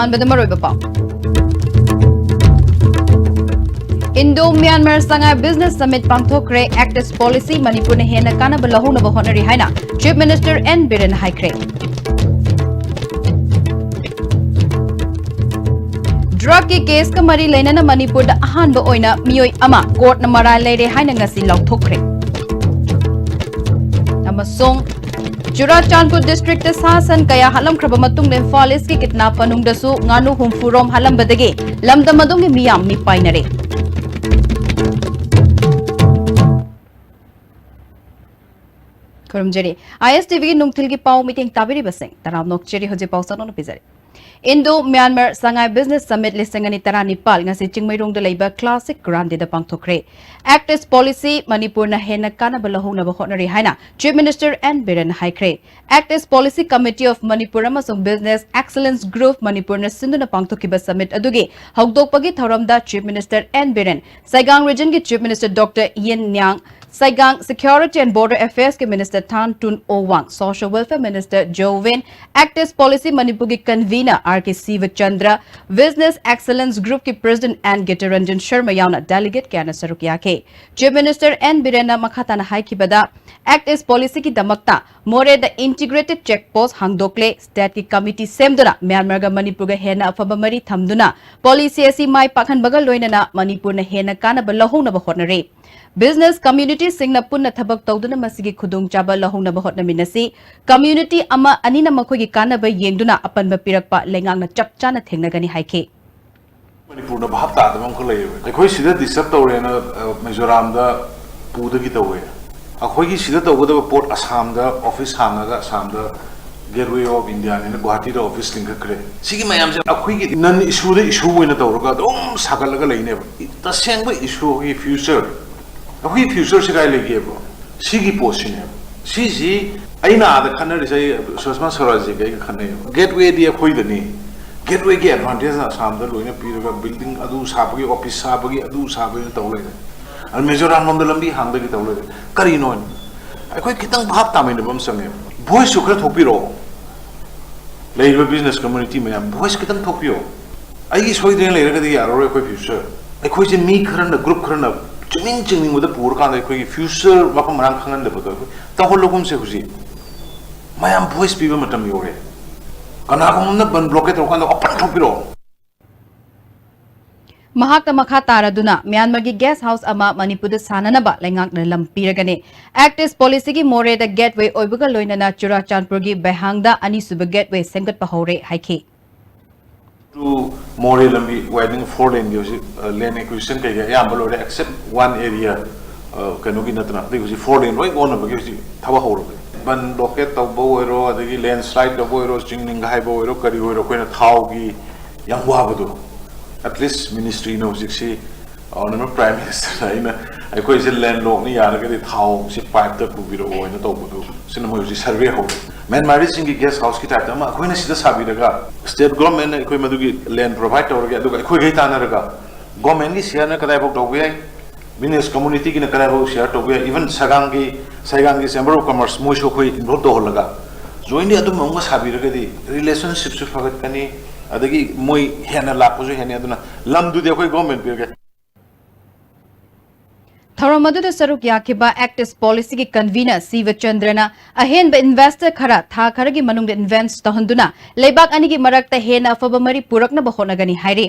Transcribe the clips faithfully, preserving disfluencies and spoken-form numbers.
ꯑꯍꯥꯟꯕꯗ ꯃꯔꯨꯑꯣꯏꯕ ꯄꯥꯎ꯫ Indo Myanmar Sangai Business Summit ꯄꯥꯡꯊꯣꯛꯈ꯭ꯔꯦ꯫ Act East Policy ꯃꯅꯤꯄꯨꯔꯅ ꯍꯦꯟꯅ ꯀꯥꯟꯅꯕ ꯂꯧꯍꯧꯅꯕ ꯍꯣꯠꯅꯔꯤ ꯍꯥꯏꯅ Chief Minister N ꯕꯤꯔꯦꯟꯅ ꯍꯥꯏꯈ꯭ꯔꯦ꯫ Drug ꯀꯤ case ꯀ ꯃꯔꯤ ꯂꯩꯅꯅ ꯃꯅꯤꯄꯨꯔꯗ ꯑꯍꯥꯟꯕ ꯑꯣꯏꯅ ꯃꯤꯑꯣꯏ ꯑꯃ court ꯅ ꯃꯔꯥꯜ ꯂꯩꯔꯦ ꯍꯥꯏꯅ ꯉꯁꯤ ꯂꯥꯎꯊꯣꯛꯈ꯭ꯔꯦ꯫ ꯑꯃꯁꯨꯡ ꯆꯨꯔꯥꯆꯥꯟꯄꯨꯔ district ꯇ ꯁꯥ ꯁꯟ ꯀꯌꯥ ꯍꯥꯠꯂꯝꯈ꯭ꯔꯕ ꯃꯇꯨꯡꯗ ꯏꯝꯐꯥꯜ East ꯀꯤ ꯀꯤꯗꯅꯥ ꯄꯅꯨꯡꯗꯁꯨ ꯉꯥꯅꯨ ꯍꯨꯝꯐꯨ ꯔꯣꯝ ꯍꯥꯠꯂꯝꯕꯗꯒꯤ ꯂꯝꯗꯝ ꯑꯗꯨꯒꯤ ꯃꯤꯌꯥꯝ ꯃꯤꯄꯥꯏꯅꯔꯦ꯫ ꯈꯨꯔꯨꯝꯖꯔꯤ꯫ ISTV ꯒꯤ ꯅꯨꯡꯊꯤꯜꯒꯤ ꯄꯥꯎ ꯃꯤꯠꯌꯦꯡ ꯇꯥꯕꯤꯔꯤꯕꯁꯤꯡ ꯇꯔꯥꯝꯅ ꯑꯣꯛꯆꯔꯤ꯫ ꯍꯧꯖꯤꯛ ꯄꯥꯎ ꯆꯥꯎꯅ ꯄꯤꯖꯔꯤ꯫ Indo Myanmar Sangai Business Summit ꯂꯤꯁꯤꯡ ꯑꯅꯤ ꯇꯔꯥꯅꯤꯄꯥꯜ ꯉꯁꯤ ꯆꯤꯡꯃꯩꯔꯣꯡꯗ ꯂꯩꯕ Classic Grande ꯗ ꯄꯥꯡꯊꯣꯛꯈ꯭ꯔꯦ꯫ Act East Policy ꯃꯅꯤꯄꯨꯔꯅ ꯍꯦꯟꯅ ꯀꯥꯟꯅꯕ ꯂꯧꯍꯧꯅꯕ ꯍꯣꯠꯅꯔꯤ ꯍꯥꯏꯅ Chief Minister N ꯕꯤꯔꯦꯟꯅ ꯍꯥꯏꯈ꯭ꯔꯦ꯫ Act East Policy Committee of Manipur ꯑꯃꯁꯨꯡ Business Excellence Group ꯃꯅꯤꯄꯨꯔꯅ ꯁꯤꯟꯗꯨꯅ ꯄꯥꯡꯊꯣꯛꯈꯤꯕ summit ꯑꯗꯨꯒꯤ ꯍꯧꯗꯣꯛꯄꯒꯤ ꯊꯧꯔꯝꯗ Chief Minister N Biren, ꯁꯥꯏꯒꯥꯡ region ꯒꯤ Chief Minister Doctor ꯌꯦꯟ ꯅ꯭ꯌꯥꯡ, ꯁꯥꯏꯒꯥꯡ Security and Border Affairs ꯀꯤ Minister ꯊꯥꯟ ꯇꯨꯟ ꯑꯣ ꯋꯥꯡ, Social Welfare Minister ꯖꯣ ꯋꯤꯟ, Act East Policy ꯃꯅꯤꯄꯨꯔꯒꯤ convener ꯑꯥꯔ ꯀꯦ ꯁꯤꯕꯆꯟꯗ꯭ꯔ, Business Excellence Group ꯀꯤ President ꯑꯦꯟ ꯒꯤꯇꯔꯟꯖꯟ ꯁꯔꯃ ꯌꯥꯎꯅ delegate ꯀꯌꯥꯅ ꯁꯔꯨꯛ ꯌꯥꯈꯤ꯫ Chief Minister N ꯕꯤꯔꯦꯟꯅ ꯃꯈꯥ ꯇꯥꯅ ꯍꯥꯏꯈꯤꯕꯗ, Act East Policy ꯒꯤꯗꯃꯛꯇ ꯃꯣꯔꯦꯗ integrated check post ꯍꯥꯡꯗꯣꯛꯂꯦ꯫ State ꯀꯤ committee ꯁꯦꯝꯗꯨꯅ ꯃ꯭ꯌꯥꯟꯃꯥꯔꯒ ꯃꯅꯤꯄꯨꯔꯒ ꯍꯦꯟꯅ ꯑꯐꯕ ꯃꯔꯤ ꯊꯝꯗꯨꯅ policy ꯑꯁꯤ ꯃꯥꯏ ꯄꯥꯛꯍꯟꯕꯒ ꯂꯣꯏꯅꯅ ꯃꯅꯤꯄꯨꯔꯅ ꯍꯦꯟꯅ ꯀꯥꯟꯅꯕ ꯂꯧꯍꯧꯅꯕ ꯍꯣꯠꯅꯔꯤ꯫ Business community ꯁꯤꯡꯅ ꯄꯨꯟꯅ ꯊꯕꯛ ꯇꯧꯗꯨꯅ ꯃꯁꯤꯒꯤ ꯈꯨꯗꯣꯡꯆꯥꯕ ꯂꯧꯍꯧꯅꯕ ꯍꯣꯠꯅꯃꯤꯟꯅꯁꯤ꯫ Community ꯑꯃ ꯑꯅꯤꯅ ꯃꯈꯣꯏꯒꯤ ꯀꯥꯟꯅꯕ ꯌꯦꯡꯗꯨꯅ ꯑꯄꯟꯕ ꯄꯤꯔꯛꯄ ꯂꯩꯉꯥꯛꯅ ꯆꯞ ꯆꯥꯅ ꯊꯦꯡꯅꯒꯅꯤ ꯍꯥꯏꯈꯤ꯫ ꯃꯅꯤꯄꯨꯔꯅ ꯚꯥꯞ ꯇꯥꯗꯕ ꯑꯃꯈꯛ ꯂꯩꯌꯦꯕ꯫ ꯑꯩꯈꯣꯏ ꯁꯤꯗ disturb ꯇꯧꯔꯦꯅ, ꯑ, ꯃꯤꯖꯣꯔꯥꯝꯗ ꯄꯨꯗꯒꯤ ꯇꯧꯋꯦ꯫ ꯑꯩꯈꯣꯏꯒꯤ ꯁꯤꯗ ꯇꯧꯒꯗꯕ ꯄꯣꯠ ꯑꯁꯥꯝꯗ office ꯍꯥꯡꯉꯒ ꯑꯁꯥꯝꯗ Gateway of India ꯅꯦꯅ ꯒꯨꯋꯥꯍꯥꯇꯤꯗ office ꯂꯤꯡꯈꯠꯈ꯭ꯔꯦ꯫ ꯁꯤꯒꯤ ꯃꯌꯥꯝꯁꯦ ꯑꯩꯈꯣꯏꯒꯤ non issue ꯗ issue ꯑꯣꯏꯅ ꯇꯧꯔꯒ ꯑꯗꯨꯝ ꯁꯥꯒꯠꯂꯒ ꯂꯩꯅꯦꯕ꯫ ꯇꯁꯦꯡꯕ issue ꯑꯩꯈꯣꯏꯒꯤ future, ꯑꯩꯈꯣꯏꯒꯤ future ꯁꯤ ꯀꯥꯏ ꯂꯩꯒꯦꯕ? ꯁꯤꯒꯤ ꯄꯣꯠꯁꯤꯅꯦꯕ꯫ ꯁꯤꯁꯤ ꯑꯩꯅ ꯑꯥꯗ ꯈꯟꯅꯔꯤꯁꯦ, ꯑꯩ ꯁꯨꯁꯃꯥ ꯁ꯭ꯋꯔꯥꯖꯒꯤ ꯑꯩꯒ ꯈꯟꯅꯩꯌꯦꯕ꯫ Gateway ꯗꯤ ꯑꯩꯈꯣꯏꯗꯅꯤ꯫ Gateway ꯒꯤ advantage ꯅ ꯑꯁꯥꯝꯗ ꯂꯣꯏꯅ ꯄꯤꯔꯒ building ꯑꯗꯨ ꯁꯥꯕꯒꯤ, office ꯁꯥꯕꯒꯤ, ꯑꯗꯨ ꯁꯥꯕꯒꯤ ꯇꯧ ꯂꯩꯔꯦ꯫ ꯑꯗꯨ ꯃꯤꯖꯣꯔꯥꯝ ꯂꯣꯝꯗ ꯂꯝꯕꯤ ꯍꯥꯡꯗꯒꯤ ꯇꯧ ꯂꯩꯔꯦ꯫ ꯀꯔꯤꯅꯣ ꯍꯥꯏꯅ? ꯑꯩꯈꯣꯏ ꯈꯤꯇꯪ ꯚꯥꯞ ꯇꯥꯃꯤꯟꯅꯕ ꯑꯃ ꯆꯪꯉꯦꯕ꯫ Voice ꯁꯨ ꯈꯔ ꯊꯣꯛꯄꯤꯔꯛꯑꯣ꯫ ꯂꯩꯔꯤꯕ business community ꯃꯌꯥꯝ voice ꯈꯤꯇꯪ ꯊꯣꯛꯄꯤꯌꯣ꯫ ꯑꯩꯒꯤ ꯁꯣꯏꯗ꯭ꯔꯦꯅ ꯂꯩꯔꯒꯗꯤ ꯌꯥꯔꯔꯣꯏ ꯑꯩꯈꯣꯏ future꯫ ꯑꯩꯈꯣꯏꯁꯦ ꯃꯤ ꯈꯔꯅ, group ꯈꯔꯅ ꯆꯤꯡꯅꯤꯡ ꯆꯤꯡꯅꯤꯡꯕꯗ ꯄꯨꯔꯀꯥꯟꯗ ꯑꯩꯈꯣꯏꯒꯤ future ꯃꯐꯝ ꯃꯔꯥꯡ ꯈꯪꯍꯟꯗꯕꯗꯣ ꯑꯩꯈꯣꯏ ꯇꯧꯍꯜꯂꯒꯨꯝꯁꯦ꯫ ꯍꯧꯖꯤꯛ ꯃꯌꯥꯝ voice ꯄꯤꯕ ꯃꯇꯝ ꯌꯧꯔꯦ꯫ ꯀꯅꯥꯒꯨꯝꯕꯅ ꯕꯟ blockade ꯇꯧꯔꯀꯥꯟꯗ open ꯊꯣꯛꯄꯤꯔꯛꯑꯣ꯫ ꯃꯍꯥꯛꯅ ꯃꯈꯥ ꯇꯥꯔꯗꯨꯅ ꯃ꯭ꯌꯥꯟꯃꯥꯔꯒꯤ guest house ꯑꯃ ꯃꯅꯤꯄꯨꯔꯗ ꯁꯥꯅꯅꯕ ꯂꯩꯉꯥꯛꯅ ꯂꯝ ꯄꯤꯔꯒꯅꯤ꯫ Act East policyꯒꯤ ꯃꯣꯔꯦꯗ gateway ꯑꯣꯏꯕꯒ ꯂꯣꯏꯅꯅ ꯆꯨꯔꯥꯆꯥꯟꯄꯨꯔꯒꯤ ꯕꯦꯍꯥꯡꯗ ꯑꯅꯤꯁꯨꯕ gateway ꯁꯦꯝꯒꯠꯄ ꯍꯧꯔꯦ ꯍꯥꯏꯈꯤ꯫ To ꯃꯣꯔꯦ ꯂꯝꯕꯤ widening four laneꯒꯤ ꯍꯧꯖꯤꯛ, ꯑ, land acquisition ꯀꯩꯀꯩ ꯑꯌꯥꯝꯕ ꯂꯣꯏꯔꯦ, except one area, ꯑ, ꯀꯩꯅꯣꯒꯤ ꯅꯠꯇꯅ꯫ ꯑꯗꯩ ꯍꯧꯖꯤꯛ four lane ꯂꯣꯏ ꯑꯣꯟꯅꯕꯒꯤ ꯍꯧꯖꯤꯛ ꯊꯕꯛ ꯍꯧꯔꯕꯅꯤ꯫ ꯕꯟ blockade ꯇꯧꯕ ꯑꯣꯏꯔꯣ, ꯑꯗꯒꯤ landslide ꯇꯧꯕ ꯑꯣꯏꯔꯣ, ꯆꯤꯡ ꯅꯤꯡꯒꯥꯏꯕ ꯑꯣꯏꯔꯣ, ꯀꯔꯤ ꯑꯣꯏꯔꯣ, ꯑꯩꯈꯣꯏꯅ ꯊꯥꯎꯒꯤ ꯌꯥꯝ ꯋꯥꯕꯗꯣ, at least ministryꯅ ꯍꯧꯖꯤꯛꯁꯤ, Honourable Prime Ministerꯅ ꯑꯩꯅ, ꯑꯩꯈꯣꯏꯁꯦ landlockꯅꯤ, ꯌꯥꯔꯒꯗꯤ ꯊꯥꯎꯁꯦ pipeꯇ ꯄꯨꯕꯤꯔꯛꯑꯣ ꯍꯥꯏꯅ ꯇꯧꯕꯗꯨ, ꯁꯤꯅ ꯃꯣꯏ ꯍꯧꯖꯤꯛ survey ꯍꯧꯔꯦ꯫ ꯃ꯭ꯌꯥꯟꯃꯥꯔꯤꯁꯤꯡꯒꯤ guest houseꯀꯤ typeꯇ ꯑꯃ ꯑꯩꯈꯣꯏꯅ ꯁꯤꯗ ꯁꯥꯕꯤꯔꯒ, state governmentꯅ ꯑꯩꯈꯣꯏ ꯃꯗꯨꯒꯤ land provide ꯇꯧꯔꯒꯦ, ꯑꯗꯨꯒ ꯑꯩꯈꯣꯏꯈꯩ ꯇꯥꯟꯅꯔꯒ governmentꯀꯤ shareꯅ ꯀꯗꯥꯏꯐꯥꯎ ꯇꯧꯕ ꯌꯥꯏ, business communityꯒꯤꯅ ꯀꯗꯥꯏꯐꯥꯎ share ꯇꯧꯕ ꯌꯥꯏ, even ꯁꯒꯥꯡꯒꯤ, ꯁꯩꯒꯥꯡꯒꯤ Chamber of Commerce ꯃꯣꯏꯁꯨ ꯑꯩꯈꯣꯏ involve ꯇꯧꯍꯜꯂꯒ jointly ꯑꯗꯨꯝꯕ ꯑꯃꯒ ꯁꯥꯕꯤꯔꯒꯗꯤ relationshipꯁꯨ ꯐꯒꯠꯀꯅꯤ, ꯑꯗꯒꯤ ꯃꯣꯏ ꯍꯦꯟꯅ ꯂꯥꯛꯄꯁꯨ ꯍꯦꯟꯅꯤ꯫ ꯑꯗꯨꯅ ꯂꯝꯗꯨꯗꯤ ꯑꯩꯈꯣꯏ government ꯄꯤꯔꯒꯦ꯫ ꯊꯧꯔꯝ ꯑꯗꯨꯗ ꯁꯔꯨꯛ ꯌꯥꯈꯤꯕ Act East policyꯒꯤ convener ꯁꯤꯕ ꯆꯟꯗ꯭ꯔꯅ ꯑꯍꯦꯟꯕ investor ꯈꯔ ꯊꯥ ꯈꯔꯒꯤ ꯃꯅꯨꯡꯗ invest ꯇꯧꯍꯟꯗꯨꯅ ꯂꯩꯕꯥꯛ ꯑꯅꯤꯒꯤ ꯃꯔꯛꯇ ꯍꯦꯟꯅ ꯑꯐꯕ ꯃꯔꯤ ꯄꯨꯔꯛꯅꯕ ꯍꯣꯠꯅꯒꯅꯤ ꯍꯥꯏꯔꯤ꯫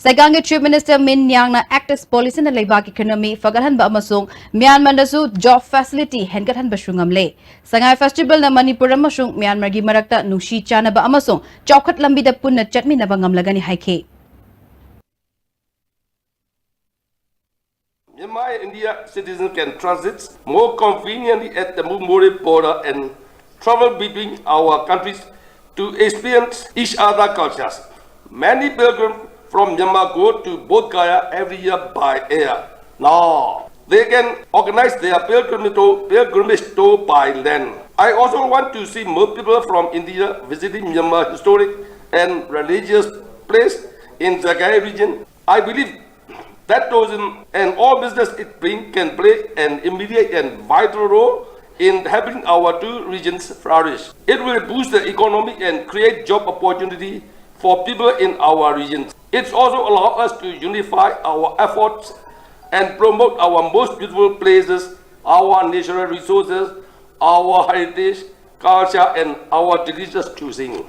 ꯁꯩꯒꯥꯡꯒꯤ Chief Minister Min Nyangꯅ Act East policyꯅ ꯂꯩꯕꯥꯛꯀꯤ economy ꯐꯒꯠꯍꯟꯕ ꯑꯃꯁꯨꯡ ꯃ꯭ꯌꯥꯟꯃꯥꯔꯗꯁꯨ job facility ꯍꯦꯟꯒꯠꯍꯟꯕꯁꯨ ꯉꯝꯂꯦ꯫ ꯁꯉꯥꯏ Festivalꯅ ꯃꯅꯤꯄꯨꯔ ꯑꯃꯁꯨꯡ ꯃ꯭ꯌꯥꯟꯃꯥꯔꯒꯤ ꯃꯔꯛꯇ ꯅꯨꯡꯁꯤ ꯆꯥꯟꯅꯕ ꯑꯃꯁꯨꯡ ꯆꯥꯎꯈꯠ ꯂꯝꯕꯤꯗ ꯄꯨꯟꯅ ꯆꯠꯃꯤꯟꯅꯕ ꯉꯝꯂꯒꯅꯤ ꯍꯥꯏꯈꯤ꯫ Myanmar and India citizens can transit more conveniently at the Mumbai border and travel between our countries to experience each other cultures. Many pilgrims from Myanmar go to Bodh Gaya every year by air. Now, they can organize their pilgrimage tour, pilgrimage tour by land. I also want to see more people from India visiting Myanmar historic and religious place in Sagaing region. I believe that tourism and all business it brings can play an immediate and vital role in helping our two regions flourish. It will boost the economy and create job opportunity for people in our region. It also allows us to unify our efforts and promote our most beautiful places, our natural resources, our heritage, culture, and our delicious cuisine.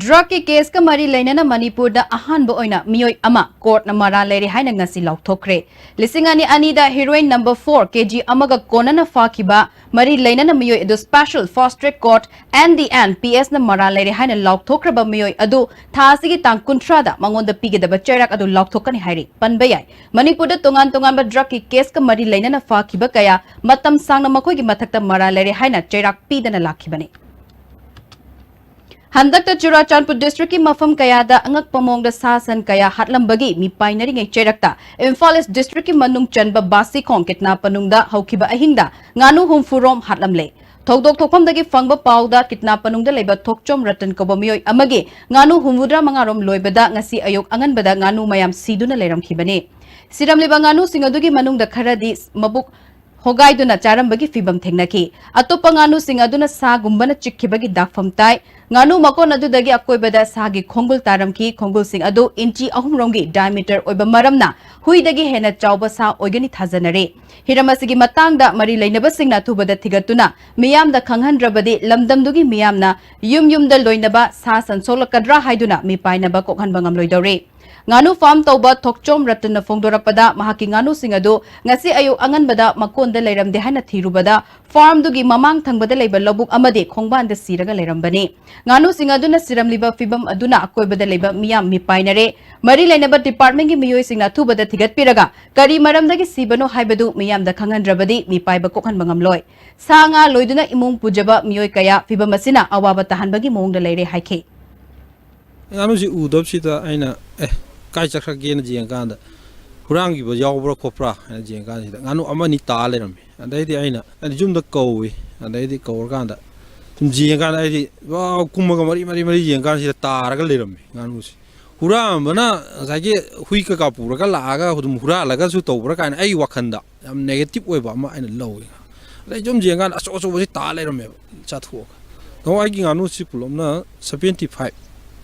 ꯗ꯭ꯔꯒꯀꯤ ꯀꯦꯁꯀ ꯃꯔꯤ ꯂꯩꯅꯅ ꯃꯅꯤꯄꯨꯔꯗ ꯑꯍꯥꯟꯕ ꯑꯣꯏꯅ ꯃꯤꯑꯣꯏ ꯑꯃ ꯀꯣꯔꯠꯅ ꯃꯔꯥꯜ ꯂꯩꯔꯦ ꯍꯥꯏꯅ ꯉꯁꯤ ꯂꯥꯎꯊꯣꯛꯈ꯭ꯔꯦ꯫ ꯂꯤꯁꯤꯡ ꯑꯅꯤ ꯑꯅꯤꯗ heroin number four K G ꯑꯃꯒ ꯀꯣꯟꯅꯅ ꯐꯥꯈꯤꯕ ꯃꯔꯤ ꯂꯩꯅꯅ ꯃꯤꯑꯣꯏ ꯑꯗꯨ special fast track court, N D N P ꯑꯦꯁꯅ ꯃꯔꯥꯜ ꯂꯩꯔꯦ ꯍꯥꯏꯅ ꯂꯥꯎꯊꯣꯛꯈ꯭ꯔꯕ ꯃꯤꯑꯣꯏ ꯑꯗꯨ ꯊꯥ ꯑꯁꯤꯒꯤ ꯇꯥꯡ ꯀꯨꯟꯊ꯭ꯔꯥꯗ ꯃꯉꯣꯟꯗ ꯄꯤꯒꯗꯕ ꯆꯩꯔꯥꯛ ꯑꯗꯨ ꯂꯥꯎꯊꯣꯛꯀꯅꯤ ꯍꯥꯏꯔꯤ꯫ ꯄꯟꯕ ꯌꯥꯏ, ꯃꯅꯤꯄꯨꯔꯗ ꯇꯣꯉꯥꯟ ꯇꯣꯉꯥꯟꯕ ꯗ꯭ꯔꯒꯀꯤ ꯀꯦꯁꯀ ꯃꯔꯤ ꯂꯩꯅꯅ ꯐꯥꯈꯤꯕ ꯀꯌꯥ ꯃꯇꯝ ꯁꯥꯡꯅ ꯃꯈꯣꯏꯒꯤ ꯃꯊꯛꯇ ꯃꯔꯥꯜ ꯂꯩꯔꯦ ꯍꯥꯏꯅ ꯆꯩꯔꯥꯛ ꯄꯤꯗꯅ ꯂꯥꯛꯈꯤꯕꯅꯤ꯫ ꯍꯟꯗꯛꯇ ꯆꯨꯔꯥꯆꯥꯟꯄꯨꯔ ꯗꯤꯁꯇ꯭ꯔꯤꯛꯀꯤ ꯃꯐꯝ ꯀꯌꯥꯗ ꯑꯉꯛꯄ ꯃꯑꯣꯡꯗ ꯁꯥ ꯁꯟ ꯀꯌꯥ ꯍꯥꯠꯂꯝꯕꯒꯤ ꯃꯤꯄꯥꯏꯅꯔꯤꯉꯩ ꯆꯩꯔꯛꯇ ꯏꯝꯐꯥꯜ ꯏꯁ ꯗꯤꯁꯇ꯭ꯔꯤꯛꯀꯤ ꯃꯅꯨꯡ ꯆꯟꯕ ꯕꯥꯁꯤꯈꯣꯡ ꯀꯤꯠꯅꯥ ꯄꯅꯨꯡꯗ ꯍꯧꯈꯤꯕ ꯑꯍꯤꯡꯗ ꯉꯥꯅꯨ ꯍꯨꯝꯐꯨ ꯔꯣꯝ ꯍꯥꯠꯂꯝꯂꯦ꯫ ꯊꯧꯗꯣꯛ ꯊꯣꯛꯐꯝꯗꯒꯤ ꯐꯪꯕ ꯄꯥꯎꯗ ꯀꯤꯠꯅꯥ ꯄꯅꯨꯡꯗ ꯂꯩꯕ ꯊꯣꯛꯆꯣꯝ ꯔꯇꯟ ꯀꯧꯕ ꯃꯤꯑꯣꯏ ꯑꯃꯒꯤ ꯉꯥꯅꯨ ꯍꯨꯝꯐꯨꯇꯔꯥ ꯃꯉꯥ ꯔꯣꯝ ꯂꯣꯏꯕꯗ ꯉꯁꯤ ꯑꯌꯨꯛ ꯑꯉꯟꯕꯗ ꯉꯥꯅꯨ ꯃꯌꯥꯝ ꯁꯤꯗꯨꯅ ꯂꯩꯔꯝꯈꯤꯕꯅꯤ꯫ ꯁꯤꯔꯝꯂꯤꯕ ꯉꯥꯅꯨꯁꯤꯡ ꯑꯗꯨꯒꯤ ꯃꯅꯨꯡꯗ ꯈꯔꯗꯤ ꯃꯕꯨꯛ ꯍꯣꯒꯥꯏꯗꯨꯅ ꯆꯥꯔꯝꯕꯒꯤ ꯐꯤꯚꯝ ꯊꯦꯡꯅꯈꯤ꯫ ꯑꯇꯣꯞꯄ ꯉꯥꯅꯨꯁꯤꯡ ꯑꯗꯨꯅ ꯁꯥꯒꯨꯝꯕꯅ ꯆꯤꯛꯈꯤꯕꯒꯤ ꯗꯥꯛꯐꯝ ꯇꯥꯏ꯫ ꯉꯥꯅꯨ ꯃꯀꯣꯟ ꯑꯗꯨꯗꯒꯤ ꯑꯀꯣꯏꯕꯗ ꯁꯥꯒꯤ ꯈꯣꯡꯒꯨꯜ ꯇꯥꯔꯝꯈꯤ꯫ ꯈꯣꯡꯒꯨꯜꯁꯤꯡ ꯑꯗꯨ ꯏꯟꯆꯤ ꯑꯍꯨꯝ ꯔꯣꯝꯒꯤ diameter ꯑꯣꯏꯕ ꯃꯔꯝꯅ ꯍꯨꯏꯗꯒꯤ ꯍꯦꯟꯅ ꯆꯥꯎꯕ ꯁꯥ ꯑꯣꯏꯒꯅꯤ ꯊꯥꯖꯅꯔꯤ꯫ ꯍꯤꯔꯝ ꯑꯁꯤꯒꯤ ꯃꯇꯥꯡꯗ ꯃꯔꯤ ꯂꯩꯅꯕꯁꯤꯡꯅ ꯑꯊꯨꯕꯗ ꯊꯤꯒꯠꯇꯨꯅ ꯃꯤꯌꯥꯝꯗ ꯈꯪꯍꯟꯗ꯭ꯔꯕꯗꯤ ꯂꯝꯗꯝꯗꯨꯒꯤ ꯃꯤꯌꯥꯝꯅ ꯌꯨꯝ ꯌꯨꯝꯗ ꯂꯣꯏꯅꯕ ꯁꯥ ꯁꯟ ꯁꯣꯛꯂꯛꯀꯗ꯭ꯔꯥ ꯍꯥꯏꯗꯨꯅ ꯃꯤꯄꯥꯏꯅꯕ ꯀꯣꯛꯍꯟꯕ ꯉꯝꯂꯣꯏꯗꯧꯔꯤ꯫ ꯉꯥꯅꯨ farm ꯇꯧꯕ ꯊꯣꯛꯆꯣꯝ ꯔꯇꯟꯅ ꯐꯣꯡꯗꯣꯔꯛꯄꯗ, ꯃꯍꯥꯛꯀꯤ ꯉꯥꯅꯨꯁꯤꯡ ꯑꯗꯨ ꯉꯁꯤ ꯑꯌꯨꯛ ꯑꯉꯟꯕꯗ ꯃꯀꯣꯟꯗ ꯂꯩꯔꯝꯗꯦ ꯍꯥꯏꯅ ꯊꯤꯔꯨꯕꯗ, farm ꯗꯨꯒꯤ ꯃꯃꯥꯡ ꯊꯪꯕꯗ ꯂꯩꯕ ꯂꯧꯕꯨꯛ ꯑꯃꯗꯤ ꯈꯣꯡꯕꯥꯟꯗ ꯁꯤꯔꯒ ꯂꯩꯔꯝꯕꯅꯤ꯫ ꯉꯥꯅꯨꯁꯤꯡ ꯑꯗꯨꯅ ꯁꯤꯔꯝꯂꯤꯕ ꯐꯤꯚꯝ ꯑꯗꯨꯅ ꯑꯀꯣꯏꯕꯗ ꯂꯩꯕ ꯃꯤꯌꯥꯝ ꯃꯤꯄꯥꯏꯅꯔꯦ꯫ ꯃꯔꯤ ꯂꯩꯅꯕ department ꯀꯤ ꯃꯤꯑꯣꯏꯁꯤꯡꯅ ꯑꯊꯨꯕꯗ ꯊꯤꯒꯠꯄꯤꯔꯒ ꯀꯔꯤ ꯃꯔꯝꯗꯒꯤ ꯁꯤꯕꯅꯣ ꯍꯥꯏꯕꯗꯨ ꯃꯤꯌꯥꯝꯗ ꯈꯪꯍꯟꯗ꯭ꯔꯕꯗꯤ ꯃꯤꯄꯥꯏꯕ ꯀꯣꯛꯍꯟꯕ ꯉꯝꯂꯣꯏ꯫ ꯁꯥ ꯉꯥ ꯂꯣꯏꯗꯨꯅ ꯏꯃꯨꯡ ꯄꯨꯖꯕ ꯃꯤꯑꯣꯏ ꯀꯌꯥ ꯐꯤꯚꯝ ꯑꯁꯤꯅ ꯑꯋꯥꯕ ꯇꯥꯍꯟꯕꯒꯤ ꯃꯑꯣꯡꯗ ꯂꯩꯔꯦ ꯍꯥꯏꯈꯤ꯫ ꯉꯥꯅꯨꯁꯤ ꯎꯗꯕꯁꯤꯗ ꯑꯩꯅ ꯑꯦ ꯀꯥꯏ ꯆꯠꯈ꯭ꯔꯒꯦꯅ ꯌꯦꯡꯀꯥꯟꯗ ꯍꯨꯔꯥꯟꯈꯤꯕ ꯌꯥꯎꯕ꯭ꯔꯥ ꯈꯣꯠꯄ꯭ꯔꯥ ꯍꯥꯏꯅ ꯌꯦꯡꯀꯥꯟꯁꯤꯗ ꯉꯥꯅꯨ ꯑꯃ ꯑꯅꯤ ꯇꯥ ꯂꯩꯔꯝꯃꯤ꯫ ꯑꯗꯩꯗꯤ ꯑꯩꯅ ꯑꯩꯅ ꯌꯨꯝꯗ ꯀꯧꯏ꯫ ꯑꯗꯩꯗꯤ ꯀꯧꯔꯀꯥꯟꯗ ꯁꯨꯝ ꯌꯦꯡꯀꯥꯟꯗ ꯑꯩꯗꯤ ꯋꯥ ꯀꯨꯝꯃꯒ ꯃꯔꯤ ꯃꯔꯤ ꯃꯔꯤ ꯌꯦꯡꯀꯥꯟꯁꯤꯗ ꯇꯥꯔꯒ ꯂꯩꯔꯝꯃꯤ ꯉꯥꯅꯨꯁꯤ꯫ ꯍꯨꯔꯥꯟꯕꯅ ꯉꯁꯥꯏꯒꯤ ꯍꯨꯏ ꯀꯩꯀꯥ ꯄꯨꯔꯒ ꯂꯥꯛꯑꯒ ꯑꯗꯨꯝ ꯍꯨꯔꯥꯜꯂꯒꯁꯨ ꯇꯧꯕ꯭ꯔꯥ ꯀꯥꯏꯅ ꯑꯩ ꯋꯥꯈꯜꯗ ꯌꯥꯝ negative ꯑꯣꯏꯕ ꯑꯃ ꯑꯩꯅ ꯂꯧꯏ꯫ ꯑꯗꯩ ꯁꯨꯝ ꯌꯦꯡꯀꯥꯟꯗ ꯑꯆꯧ ꯑꯆꯧꯕꯁꯤ ꯇꯥ ꯂꯩꯔꯝꯃꯦꯕ, ꯆꯥꯊꯣꯛꯑꯒ꯫ ꯅꯍꯥꯟꯋꯥꯏꯒꯤ ꯉꯥꯅꯨꯁꯤ ꯄꯨꯂꯞꯅ seventy five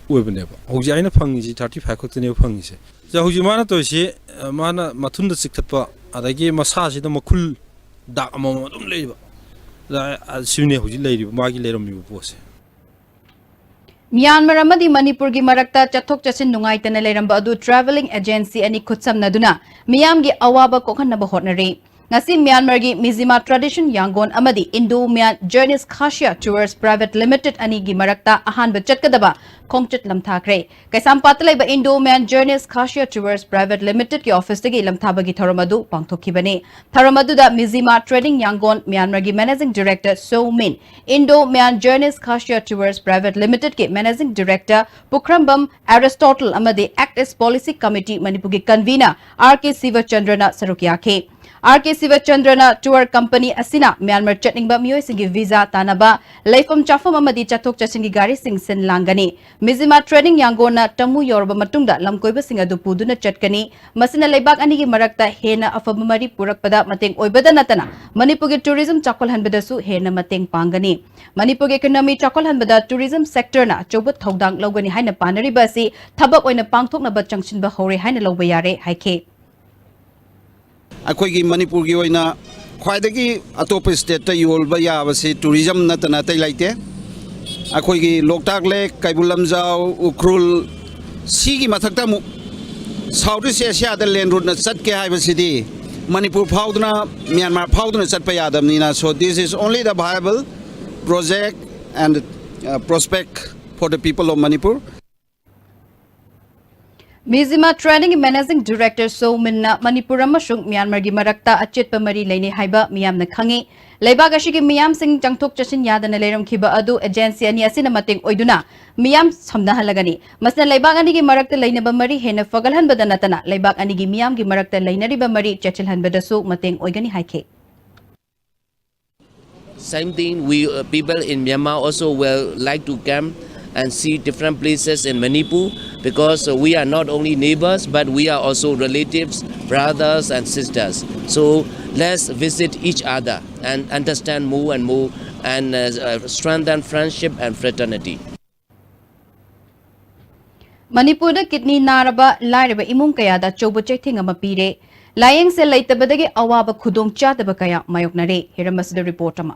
ꯑꯣꯏꯕꯅꯦꯕ, ꯍꯧꯖꯤꯛ ꯑꯩꯅ ꯐꯪꯉꯤꯁꯤ thirty five ꯈꯛꯇꯅꯦꯕ ꯐꯪꯉꯤꯁꯦ꯫ ꯁꯤꯗ ꯍꯧꯖꯤꯛ ꯃꯥꯅ ꯇꯧꯔꯤꯁꯤ, ꯑ, ꯃꯥꯅ ꯃꯊꯨꯟꯗ ꯆꯤꯛꯊꯠꯄ, ꯑꯗꯒꯤ ꯃꯁꯥꯁꯤꯗ ꯃꯈꯨꯜ ꯗꯥꯛ ꯑꯃꯃꯝ ꯑꯗꯨꯝ ꯂꯩꯕ꯫ ꯑꯗ, ꯑ, ꯁꯤꯅꯦ ꯍꯧꯖꯤꯛ ꯂꯩꯔꯤꯕ, ꯃꯥꯒꯤ ꯂꯩꯔꯝꯃꯤꯕ ꯄꯣꯠꯁꯦ꯫ ꯃ꯭ꯌꯥꯟꯃꯥꯔ ꯑꯃꯗꯤ ꯃꯅꯤꯄꯨꯔꯒꯤ ꯃꯔꯛꯇ ꯆꯠꯊꯣꯛ ꯆꯠꯁꯤꯟ ꯅꯨꯡꯉꯥꯏꯇꯅ ꯂꯩꯔꯝꯕ ꯑꯗꯨ travelling agency ꯑꯅꯤ ꯈꯨꯠꯁꯝꯅꯗꯨꯅ ꯃꯤꯌꯥꯝꯒꯤ ꯑꯋꯥꯕ ꯀꯣꯛꯍꯟꯅꯕ ꯍꯣꯠꯅꯔꯤ꯫ ꯉꯁꯤ ꯃ꯭ꯌꯥꯟꯃꯥꯔꯒꯤ ꯃꯤꯖꯤꯃꯥ Tradition ꯌꯥꯡꯒꯣꯟ ꯑꯃꯗꯤ Indo Myan Journeys Khashiya Tours Private Limited ꯑꯅꯤꯒꯤ ꯃꯔꯛꯇ ꯑꯍꯥꯟꯕ ꯆꯠꯀꯗꯕ ꯈꯣꯡꯆꯠ ꯂꯝꯊꯥꯈ꯭ꯔꯦ꯫ ꯀꯩꯁꯥꯝꯄꯥꯠꯇ ꯂꯩꯕ Indo Myan Journeys Khashiya Tours Private Limited ꯀꯤ office ꯇꯒꯤ ꯂꯝꯊꯥꯕꯒꯤ ꯊꯧꯔꯝ ꯑꯗꯨ ꯄꯥꯡꯊꯣꯛꯈꯤꯕꯅꯤ꯫ ꯊꯧꯔꯝ ꯑꯗꯨꯗ ꯃꯤꯖꯤꯃꯥ Trading ꯌꯥꯡꯒꯣꯟ ꯃ꯭ꯌꯥꯟꯃꯥꯔꯒꯤ managing director So Min, Indo Myan Journeys Khashiya Tours Private Limited ꯀꯤ managing director ꯄꯨꯈ꯭ꯔꯝꯕꯝ ꯑꯦꯔꯤꯁꯇꯣꯇꯜ ꯑꯃꯗꯤ Act East Policy Committee ꯃꯅꯤꯄꯨꯔꯒꯤ convener R K ꯁꯤꯕꯆꯟꯗ꯭ꯔꯅ ꯁꯔꯨꯛ ꯌꯥꯈꯤ꯫ R K ꯁꯤꯕꯆꯟꯗ꯭ꯔꯅ tour company ꯑꯁꯤꯅ ꯃ꯭ꯌꯥꯟꯃꯥꯔ ꯆꯠꯅꯤꯡꯕ ꯃꯤꯑꯣꯏꯁꯤꯡꯒꯤ visa ꯇꯥꯟꯅꯕ, ꯂꯩꯐꯝ ꯆꯥꯐꯝ ꯑꯃꯗꯤ ꯆꯠꯊꯣꯛ ꯆꯠꯁꯤꯟꯒꯤ ꯒꯥꯔꯤꯁꯤꯡ ꯁꯤꯟ ꯂꯥꯡꯒꯅꯤ꯫ ꯃꯤꯖꯤꯃꯥ Trading ꯌꯥꯡꯒꯣꯟꯅ ꯇꯃꯨ ꯌꯧꯔꯕ ꯃꯇꯨꯡꯗ ꯂꯝꯀꯣꯏꯕꯁꯤꯡ ꯑꯗꯨ ꯄꯨꯗꯨꯅ ꯆꯠꯀꯅꯤ꯫ ꯃꯁꯤꯅ ꯂꯩꯕꯥꯛ ꯑꯅꯤꯒꯤ ꯃꯔꯛꯇ ꯍꯦꯟꯅ ꯑꯐꯕ ꯃꯔꯤ ꯄꯨꯔꯛꯄꯗ ꯃꯇꯦꯡ ꯑꯣꯏꯕꯗ ꯅꯠꯇꯅ ꯃꯅꯤꯄꯨꯔꯒꯤ tourism ꯆꯥꯎꯈꯠꯍꯟꯕꯗꯁꯨ ꯍꯦꯟꯅ ꯃꯇꯦꯡ ꯄꯥꯡꯒꯅꯤ꯫ ꯃꯅꯤꯄꯨꯔꯒꯤ economy ꯆꯥꯎꯈꯠꯍꯟꯕꯗ tourism sector ꯅ ꯑꯆꯧꯕ ꯊꯧꯗꯥꯡ ꯂꯧꯒꯅꯤ ꯍꯥꯏꯅ ꯄꯥꯅꯔꯤꯕ ꯑꯁꯤ ꯊꯕꯛ ꯑꯣꯏꯅ ꯄꯥꯡꯊꯣꯛꯅꯕ ꯆꯪꯁꯤꯟꯕ ꯍꯧꯔꯦ ꯍꯥꯏꯅ ꯂꯧꯕ ꯌꯥꯔꯦ ꯍꯥꯏꯈꯤ꯫ ꯑꯩꯈꯣꯏꯒꯤ ꯃꯅꯤꯄꯨꯔꯒꯤ ꯑꯣꯏꯅ ꯈ꯭ꯋꯥꯏꯗꯒꯤ ꯑꯇꯣꯞꯄ state ꯇ ꯌꯣꯟꯕ ꯌꯥꯕꯁꯤ tourism ꯅꯠꯇꯅ ꯑꯇꯩ ꯂꯩꯇꯦ꯫ ꯑꯩꯈꯣꯏꯒꯤ ꯂꯣꯛꯇꯥꯛ lake, ꯀꯩꯕꯨꯜ ꯂꯝꯖꯥꯎ, ꯎꯈ꯭ꯔꯨꯜ, ꯁꯤꯒꯤ ꯃꯊꯛꯇ ꯑꯃꯨꯛ South East Asia ꯗ land route ꯅ ꯆꯠꯀꯦ ꯍꯥꯏꯕꯁꯤꯗꯤ ꯃꯅꯤꯄꯨꯔ ꯐꯥꯎꯗꯨꯅ, ꯃ꯭ꯌꯥꯟꯃꯥꯔ ꯐꯥꯎꯗꯨꯅ ꯆꯠꯄ ꯌꯥꯗꯕꯅꯤꯅ, so this is only the viable project and, uh, prospect for the people of Manipur. ꯃꯤꯖꯤꯃꯥ Trading ꯒꯤ managing director So Min ꯅ ꯃꯅꯤꯄꯨꯔ ꯑꯃꯁꯨꯡ ꯃ꯭ꯌꯥꯟꯃꯥꯔꯒꯤ ꯃꯔꯛꯇ ꯑꯆꯦꯠꯄ ꯃꯔꯤ ꯂꯩꯅꯩ ꯍꯥꯏꯕ ꯃꯤꯌꯥꯝꯅ ꯈꯪꯉꯤ꯫ ꯂꯩꯕꯥꯛ ꯑꯁꯤꯒꯤ ꯃꯤꯌꯥꯝꯁꯤꯡ ꯆꯪꯊꯣꯛ ꯆꯠꯁꯤꯟ ꯌꯥꯗꯅ ꯂꯩꯔꯝꯈꯤꯕ ꯑꯗꯨ agency ꯑꯅꯤ ꯑꯁꯤꯅ ꯃꯇꯦꯡ ꯑꯣꯏꯗꯨꯅ ꯃꯤꯌꯥꯝ ꯁꯝꯅꯍꯜꯂꯒꯅꯤ꯫ ꯃꯁꯤꯅ ꯂꯩꯕꯥꯛ ꯑꯅꯤꯒꯤ ꯃꯔꯛꯇ ꯂꯩꯅꯕ ꯃꯔꯤ ꯍꯦꯟꯅ ꯐꯒꯠꯍꯟꯕꯗ ꯅꯠꯇꯅ ꯂꯩꯕꯥꯛ ꯑꯅꯤꯒꯤ ꯃꯤꯌꯥꯝꯒꯤ ꯃꯔꯛꯇ ꯂꯩꯅꯔꯤꯕ ꯃꯔꯤ ꯆꯦꯠꯁꯤꯜꯍꯟꯕꯗꯁꯨ ꯃꯇꯦꯡ ꯑꯣꯏꯒꯅꯤ ꯍꯥꯏꯈꯤ꯫ Same thing, we, uh, people in Myanmar also will like to come and see different places in Manipur, because we are not only neighbors, but we are also relatives, brothers and sisters. So let's visit each other and understand more and more and uh, uh, strengthen friendship and fraternity. ꯃꯅꯤꯄꯨꯔꯗ kidney ꯅꯥꯔꯕ ꯂꯥꯏꯔꯕ ꯏꯃꯨꯡ ꯀꯌꯥꯗ ꯑꯆꯧꯕ ꯆꯩꯊꯦꯡ ꯑꯃ ꯄꯤꯔꯦ꯫ ꯂꯥꯌꯦꯡꯁꯦꯜ ꯂꯩꯇꯕꯗꯒꯤ ꯑꯋꯥꯕ ꯈꯨꯗꯣꯡ ꯆꯥꯗꯕ ꯀꯌꯥ ꯃꯥꯌꯣꯛꯅꯔꯦ꯫ ꯍꯤꯔꯝ ꯑꯁꯤꯗ ꯔꯤꯄꯣꯔꯠ ꯑꯃ꯫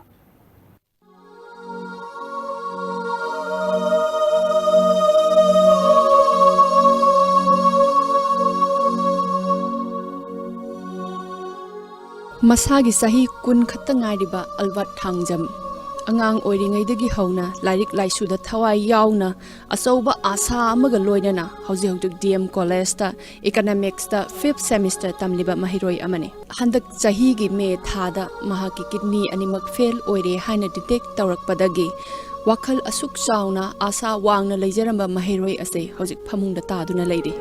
ꯃꯁꯥꯒꯤ ꯆꯍꯤ ꯀꯨꯟ ꯈꯛꯇ ꯉꯥꯏꯔꯤꯕ ꯑꯜꯕꯔꯠ ꯊꯥꯡꯖꯝ, ꯑꯉꯥꯡ ꯑꯣꯏꯔꯤꯉꯩꯗꯒꯤ ꯍꯧꯅ ꯂꯥꯏꯔꯤꯛ ꯂꯥꯏꯁꯨꯗ ꯊꯋꯥꯏ ꯌꯥꯎꯅ ꯑꯆꯧꯕ ꯑꯥꯁꯥ ꯑꯃꯒ ꯂꯣꯏꯅꯅ ꯍꯧꯖꯤꯛ ꯍꯧꯖꯤꯛ ꯗꯤ ꯑꯦꯝ ꯀꯣꯂꯦꯖꯇ ꯏꯀꯅꯣꯃꯤꯛꯁꯇ ꯐꯤꯐ ꯁꯦꯃꯤꯁꯇꯔ ꯇꯝꯂꯤꯕ ꯃꯍꯩꯔꯣꯏ ꯑꯃꯅꯤ꯫ ꯍꯟꯗꯛ ꯆꯍꯤꯒꯤ ꯃꯦ ꯊꯥꯗ ꯃꯍꯥꯛꯀꯤ ꯀꯤꯗꯅꯤ ꯑꯅꯤꯃꯛ ꯐꯦꯜ ꯑꯣꯏꯔꯦ ꯍꯥꯏꯅ ꯗꯤꯇꯦꯛ ꯇꯧꯔꯛꯄꯗꯒꯤ ꯋꯥꯈꯜ ꯑꯁꯨꯛ ꯆꯥꯎꯅ ꯑꯥꯁꯥ ꯋꯥꯡꯅ ꯂꯩꯖꯔꯝꯕ ꯃꯍꯩꯔꯣꯏ ꯑꯁꯦ ꯍꯧꯖꯤꯛ ꯐꯃꯨꯡꯗ ꯇꯥꯗꯨꯅ ꯂꯩꯔꯤ꯫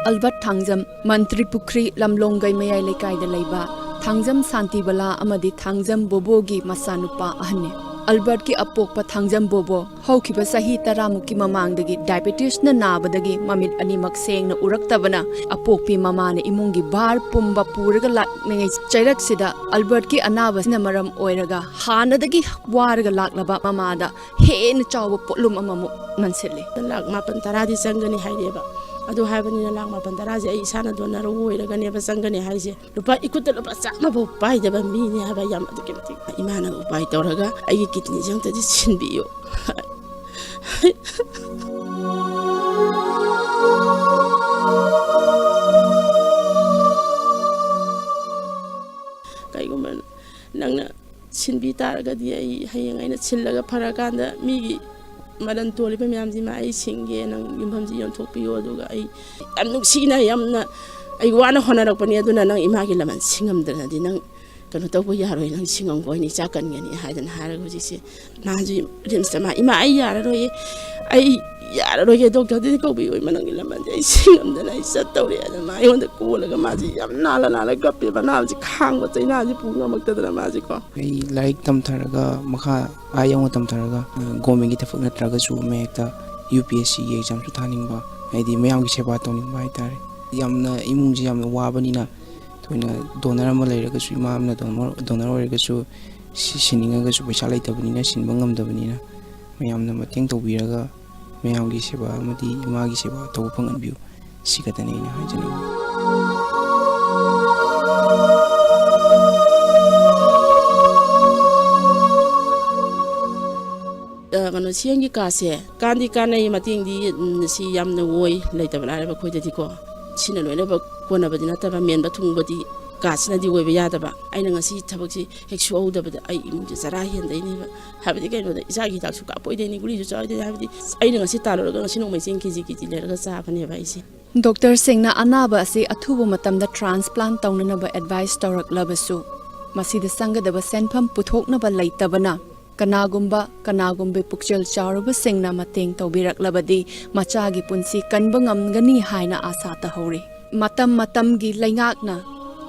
ꯑꯜꯕꯔꯠ ꯊꯥꯡꯖꯝ, ꯃꯟꯇ꯭ꯔꯤ ꯄꯨꯈ꯭ꯔꯤ ꯂꯝꯂꯣꯡꯒꯩ ꯃꯌꯥꯏ ꯂꯩꯀꯥꯏꯗ ꯂꯩꯕ ꯊꯥꯡꯖꯝ ꯁꯥꯟꯇꯤꯕꯂꯥ ꯑꯃꯗꯤ ꯊꯥꯡꯖꯝ ꯕꯣꯕꯣꯒꯤ ꯃꯆꯥꯅꯨꯄꯥ ꯑꯍꯟꯅꯤ꯫ ꯑꯜꯕꯔꯠꯀꯤ ꯑꯄꯣꯛꯄ ꯊꯥꯡꯖꯝ ꯕꯣꯕꯣ ꯍꯧꯈꯤꯕ ꯆꯍꯤ ꯇꯔꯥꯃꯨꯛꯀꯤ ꯃꯃꯥꯡꯗꯒꯤ ꯗꯥꯏꯕꯦꯇꯤꯁꯅ ꯅꯥꯕꯗꯒꯤ ꯃꯃꯤꯠ ꯑꯅꯤꯃꯛ ꯁꯦꯡꯅ ꯎꯔꯛꯇꯕꯅ ꯑꯄꯣꯛꯄꯤ ꯃꯃꯥꯅ ꯏꯃꯨꯡꯒꯤ ꯚꯥꯔ ꯄꯨꯝꯕ ꯄꯨꯔꯒ ꯂꯥꯛꯂꯤꯉꯩ ꯆꯩꯔꯛꯁꯤꯗ ꯑꯜꯕꯔꯠꯀꯤ ꯑꯅꯥꯕꯁꯤꯅ ꯃꯔꯝ ꯑꯣꯏꯔꯒ ꯍꯥꯟꯅꯗꯒꯤ ꯋꯥꯔꯒ ꯂꯥꯛꯂꯕ ꯃꯃꯥꯗ ꯍꯦꯟꯅ ꯆꯥꯎꯕ ꯄꯣꯠꯂꯨꯝ ꯑꯃꯃꯨꯛ ꯅꯟꯁꯤꯜꯂꯤ꯫ ꯂꯥꯛ ꯃꯥꯄꯟ ꯇꯔꯥꯗꯤ ꯆꯪꯒꯅꯤ ꯍꯥꯏꯔꯛꯑꯦꯕ꯫ ꯑꯗꯨ ꯍꯥꯏꯕꯅꯤꯅ ꯂꯥꯛ ꯃꯥꯄꯟ ꯇꯔꯥꯁꯦ ꯑꯩ ꯏꯁꯥꯅ ꯗꯣꯅꯔ ꯑꯣꯏꯔꯒꯅꯦꯕ ꯆꯪꯒꯅꯤ ꯍꯥꯏꯁꯦ꯫ ꯂꯨꯄꯥ ꯏꯈꯨꯠꯇ ꯂꯨꯄꯥ ꯆꯥꯝꯃꯐꯥꯎ ꯄꯥꯏꯗꯕ ꯃꯤꯅꯦ ꯍꯥꯏꯕ꯫ ꯌꯥꯝ ꯑꯗꯨꯛꯀꯤ ꯃꯇꯤꯛ ꯏꯃꯥꯅ ꯎꯄꯥꯏ ꯇꯧꯔꯒ ꯑꯩꯒꯤ ꯀꯤꯗꯅꯤꯁꯦ ꯑꯝꯇꯗꯤ ꯁꯤꯟꯕꯤꯌꯨ꯫ ꯀꯩꯒꯨꯝꯕ ꯅꯪꯅ ꯁꯤꯟꯕꯤ ꯇꯥꯔꯒꯗꯤ ꯑꯩ ꯍꯌꯦꯡ ꯑꯩꯅ ꯁꯤꯜꯂꯒ ꯐꯔꯀꯥꯟꯗ ꯃꯤꯒꯤ ꯃꯔꯟ ꯇꯣꯜꯂꯤꯕ ꯃꯌꯥꯝꯁꯤꯃ ꯑꯩ ꯁꯤꯡꯒꯦ, ꯅꯪ ꯌꯨꯝꯐꯝꯁꯤ ꯌꯣꯟꯊꯣꯛꯄꯤꯌꯣ, ꯑꯗꯨꯒ ꯑꯩ ꯌꯥꯝ ꯅꯨꯡꯁꯤꯅ, ꯌꯥꯝꯅ ꯑꯩ ꯋꯥꯅ ꯍꯣꯠꯅꯔꯛꯄꯅꯤ, ꯑꯗꯨꯅ ꯅꯪ ꯏꯃꯥꯒꯤ ꯂꯃꯟ ꯁꯤꯡꯉꯝꯗ꯭ꯔꯗꯤ ꯅꯪ ꯀꯩꯅꯣ ꯇꯧꯕ ꯌꯥꯔꯣꯏ, ꯅꯪ ꯁꯤꯡꯉꯝꯒꯣꯏꯅꯤ, ꯏꯆꯥ ꯀꯟꯒꯅꯤ ꯍꯥꯏꯗꯅ ꯍꯥꯏꯔꯒ ꯍꯧꯖꯤꯛꯁꯦ ꯅꯍꯥꯟꯁꯨ ꯔꯤꯝꯁꯇ ꯃꯥ, "ꯏꯃꯥ, ꯑꯩ ꯌꯥꯔꯔꯣꯏꯌꯦ, ꯑꯩ "ꯌꯥꯔꯔꯣꯏꯒꯦ, ꯗꯣꯛꯇꯔꯗꯗꯤ ꯀꯧꯕꯤꯌꯨ, ꯏꯃꯥ, ꯅꯪꯒꯤ ꯂꯃꯟꯁꯦ ꯑꯩ ꯁꯤ ꯉꯝꯗꯅ ꯑꯩ ꯆꯠꯇꯧꯔꯦ" ꯑꯗꯨꯅ ꯃꯥ ꯑꯩꯉꯣꯟꯗ ꯀꯣꯜꯂꯒ ꯃꯥꯁꯦ ꯌꯥꯝ ꯅꯥꯜꯂ ꯅꯥꯜꯂ ꯀꯞꯄꯦꯕ, ꯑꯅꯥꯕꯁꯤ ꯈꯥꯡꯕ ꯆꯩꯅꯥꯁꯤ ꯄꯨ ꯉꯝꯃꯛꯇꯗꯅ ꯃꯥꯁꯦꯀꯣ꯫ ꯑꯩ ꯂꯥꯏꯔꯤꯛ ꯇꯝꯊꯔꯒ ꯃꯈꯥ ꯑꯥ ꯌꯧꯅ ꯇꯝꯊꯔꯒ, ꯑ, ꯒꯣꯔꯃꯦꯟꯒꯤ ꯊꯕꯛ ꯅꯠꯇ꯭ꯔꯒꯁꯨ ꯃꯍꯦꯛꯇ ꯌꯨ ꯄꯤ ꯑꯦꯁ ꯁꯤꯒꯤ ꯑꯦꯛꯖꯥꯝꯁꯨ ꯊꯥꯅꯤꯡꯕ, ꯍꯥꯏꯗꯤ ꯃꯌꯥꯝꯒꯤ ꯁꯦꯕꯥ ꯇꯧꯅꯤꯡꯕ ꯍꯥꯏꯇꯥꯔꯦ꯫ ꯌꯥꯝꯅ ꯏꯃꯨꯡꯁꯤ ꯌꯥꯝꯅ ꯋꯥꯕꯅꯤꯅ, ꯊꯣꯏꯅ ꯗꯣꯅꯔ ꯑꯃ ꯂꯩꯔꯒꯁꯨ, ꯏꯃꯥ ꯑꯃꯅ ꯗꯣꯅꯔ, ꯗꯣꯅꯔ ꯑꯣꯏꯔꯒꯁꯨ ꯁꯤ-, ꯁꯤꯟꯅꯤꯡꯉꯒꯁꯨ ꯄꯩꯁꯥ ꯂꯩꯇꯕꯅꯤꯅ, ꯁꯤꯟꯕ ꯉꯝꯗꯕꯅꯤꯅ, ꯃꯌꯥꯝꯅ ꯃꯇꯦꯡ ꯇꯧꯕꯤꯔꯒ ꯃꯌꯥꯝꯒꯤ ꯁꯦꯕꯥ ꯑꯃꯗꯤ ꯏꯃꯥꯒꯤ ꯁꯦꯕꯥ ꯇꯧꯕ ꯐꯪꯍꯟꯕꯤꯌꯨ꯫ ꯁꯤ ꯈꯛꯇꯅꯤ ꯑꯩꯅ ꯍꯥꯏꯖꯅꯤꯡꯕ꯫ ꯑ, ꯀꯩꯅꯣ, ꯁꯤ ꯑꯦꯝꯒꯤ ꯀꯥꯔꯗꯁꯦ ꯀꯥꯟꯗꯤ ꯀꯥꯟꯅꯩ, ꯃꯇꯦꯡꯗꯤ, ꯎꯝ, ꯁꯤ ꯌꯥꯝꯅ ꯑꯣꯏ, ꯂꯩꯇꯕ ꯂꯥꯏꯔꯕ ꯑꯩꯈꯣꯏꯗꯗꯤꯀꯣ꯫ ꯁꯤꯅ ꯂꯣꯏꯅꯃꯛ ꯀꯣꯟꯅꯕꯗꯤ ꯅꯠꯇꯕ, ꯃꯦꯟꯕ ꯊꯨꯡꯕꯗꯤ ꯀꯥꯔꯗꯁꯤꯅꯗꯤ ꯑꯣꯏꯕ ꯌꯥꯗꯕ꯫ ꯑꯩꯅ ꯉꯁꯤ ꯊꯕꯛꯁꯤ ꯍꯦꯛ ꯁꯨꯍꯧꯗꯕꯗ ꯑꯩ ꯏꯃꯨꯡꯁꯦ ꯆꯔꯥ ꯍꯦꯟꯗꯣꯏꯅꯦꯕ꯫ ꯍꯥꯏꯕꯗꯤ ꯀꯩꯅꯣꯗ, ꯏꯆꯥꯒꯤ ꯍꯤꯗꯥꯛꯁꯨ ꯀꯥꯞꯄꯣꯏꯗꯣꯏꯅꯤ, ꯒꯨꯂꯤꯁꯨ ꯆꯥꯔꯣꯏꯗꯣꯏꯅꯤ꯫ ꯍꯥꯏꯕꯗꯤ ꯑꯩꯅ ꯉꯁꯤ ꯇꯥꯜꯂꯨꯔꯒ ꯉꯁꯤ ꯅꯣꯡꯃꯩ ꯆꯦꯡ ꯀꯦ ꯖꯤ ꯀꯦ ꯖꯤ ꯂꯩꯔꯒ ꯆꯥꯕꯅꯦꯕ ꯑꯩꯁꯦ꯫ ꯗꯣꯛꯇꯔꯁꯤꯡꯅ ꯑꯅꯥꯕ ꯑꯁꯤ ꯑꯊꯨꯕ ꯃꯇꯝꯗ ꯇ꯭ꯔꯥꯟꯁꯄ꯭ꯂꯥꯟ ꯇꯧꯅꯅꯕ ꯑꯦꯗꯚꯥꯏꯁ ꯇꯧꯔꯛꯂꯕꯁꯨ, ꯃꯁꯤꯗ ꯆꯪꯒꯗꯕ ꯁꯦꯟꯐꯝ ꯄꯨꯊꯣꯛꯅꯕ ꯂꯩꯇꯕꯅ, ꯀꯅꯥꯒꯨꯝꯕ, ꯀꯅꯥꯒꯨꯝꯕ ꯄꯨꯛꯆꯦꯜ ꯆꯥꯎꯔꯕꯁꯤꯡꯅ ꯃꯇꯦꯡ ꯇꯧꯕꯤꯔꯛꯂꯕꯗꯤ ꯃꯆꯥꯒꯤ ꯄꯨꯟꯁꯤ ꯀꯟꯕ ꯉꯝꯒꯅꯤ ꯍꯥꯏꯅ ꯑꯥꯁꯥ ꯇꯧꯍꯧꯔꯤ꯫ ꯃꯇꯝ ꯃꯇꯝꯒꯤ ꯂꯩꯉꯥꯛꯅ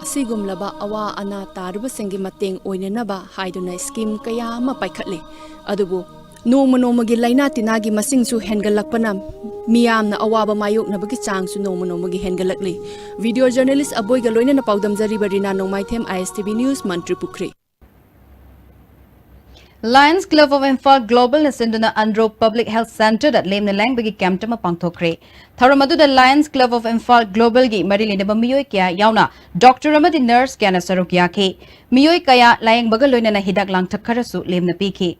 ꯑꯁꯤꯒꯨꯝꯂꯕ ꯑꯋꯥ ꯑꯅꯥ ꯇꯥꯔꯕꯁꯤꯡꯒꯤ ꯃꯇꯦꯡ ꯑꯣꯏꯅꯅꯕ ꯍꯥꯏꯗꯨꯅ ꯁ꯭ꯀꯤꯝ ꯀꯌꯥ ꯑꯃ ꯄꯥꯏꯈꯠꯂꯤ꯫ ꯑꯗꯨꯕꯨ ꯅꯣꯡꯃ ꯅꯣꯡꯃꯒꯤ ꯂꯥꯏꯅꯥ ꯇꯤꯟꯅꯥꯒꯤ ꯃꯁꯤꯡꯁꯨ ꯍꯦꯟꯒꯠꯂꯛꯄꯅ ꯃꯤꯌꯥꯝꯅ ꯑꯋꯥꯕ ꯃꯥꯌꯣꯛꯅꯕꯒꯤ ꯆꯥꯡꯁꯨ ꯅꯣꯡꯃ ꯅꯣꯡꯃꯒꯤ ꯍꯦꯟꯒꯠꯂꯛꯂꯤ꯫ ꯚꯤꯗꯤꯑꯣ ꯖꯔꯅꯦꯂꯤꯁ ꯑꯕꯣꯏꯒ ꯂꯣꯏꯅꯅ ꯄꯥꯎꯗꯝꯖꯔꯤꯕ ꯔꯤꯅꯥ ꯅꯣꯡꯃꯥꯏꯊꯦꯝ, ꯑꯥꯏ ꯑꯦꯁ ꯇꯤ ꯚꯤ ꯅ꯭ꯌꯨꯁ, ꯃꯟꯇ꯭ꯔꯤ ꯄꯨꯈ꯭ꯔꯤ꯫ Lions Club of Imphal Globalꯅ ꯁꯤꯟꯗꯨꯅ ꯑꯟꯗ꯭ꯔꯣ Public Health Centreꯗ ꯂꯦꯝꯅ ꯂꯥꯌꯦꯡꯕꯒꯤ ꯀꯦꯝꯞ ꯑꯃ ꯄꯥꯡꯊꯣꯛꯈ꯭ꯔꯦ꯫ ꯊꯧꯔꯝ ꯑꯗꯨꯗ Lions Club of Imphal Globalꯒꯤ ꯃꯔꯤ ꯂꯩꯅꯕ ꯃꯤꯑꯣꯏ ꯀꯌꯥ ꯌꯥꯎꯅ ꯗꯣꯛꯇꯔ ꯑꯃꯗꯤ ꯅꯔꯁ ꯀꯌꯥꯅ ꯁꯔꯨꯛ ꯌꯥꯈꯤ꯫ ꯃꯤꯑꯣꯏ ꯀꯌꯥ ꯂꯥꯌꯦꯡꯕꯒ ꯂꯣꯏꯅꯅ ꯍꯤꯗꯥꯛ ꯂꯥꯡꯊꯛ ꯈꯔꯁꯨ ꯂꯦꯝꯅ ꯄꯤꯈꯤ꯫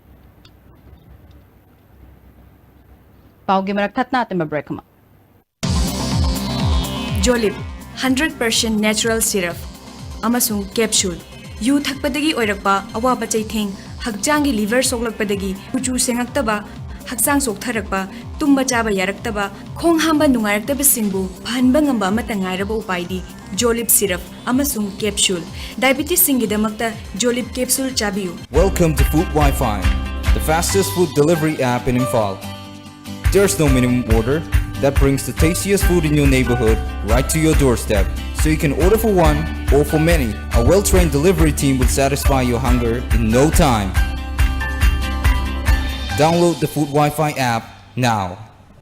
ꯄꯥꯎꯒꯤ ꯃꯔꯛ ꯊꯠꯅ ꯑꯇꯦꯝꯕ ꯕ꯭ꯔꯦꯛ ꯑꯃ꯫ ꯖꯣꯂꯤꯞ, ꯍꯟꯗ꯭ꯔꯦꯠ ꯄꯥꯔꯁꯦꯟ ꯅꯦꯆꯔꯦꯜ ꯁꯤꯔꯞ ꯑꯃꯁꯨꯡ ꯀꯦꯞꯁꯨꯜ꯫ ꯌꯨ ꯊꯛꯄꯗꯒꯤ ꯑꯣꯏꯔꯛꯄ ꯑꯋꯥꯕ ꯆꯩꯊꯦꯡ, ꯍꯛꯆꯥꯡꯒꯤ ꯂꯤꯚꯔ ꯁꯣꯛꯂꯛꯄꯗꯒꯤ ꯀꯨꯆꯨ ꯁꯦꯡꯉꯛꯇꯕ, ꯍꯛꯆꯥꯡ ꯆꯣꯛꯊꯔꯛꯄ, ꯇꯨꯝꯕ ꯆꯥꯕ ꯌꯥꯔꯛꯇꯕ, ꯈꯣꯡ ꯍꯥꯝꯕ ꯅꯨꯡꯉꯥꯏꯔꯛꯇꯕꯁꯤꯡꯕꯨ ꯐꯍꯟꯕ ꯉꯝꯕ ꯑꯃꯠꯇ ꯉꯥꯏꯔꯕ ꯎꯄꯥꯏꯗꯤ ꯖꯣꯂꯤꯞ ꯁꯤꯔꯞ ꯑꯃꯁꯨꯡ ꯀꯦꯞꯁꯨꯜ꯫ ꯗꯥꯏꯕꯤꯇꯤꯁꯁꯤꯡꯒꯤꯗꯃꯛꯇ ꯖꯣꯂꯤꯞ ꯀꯦꯞꯁꯨꯜ ꯆꯥꯕꯤꯌꯨ꯫ Welcome to Food Wi-Fi, the fastest food delivery app in Imphal. There's no minimum order. That brings the tastiest food in your neighborhood right to your doorstep. So you can order for one or for many. A well-trained delivery team will satisfy your hunger in no time. Download the Food Wi-Fi app now.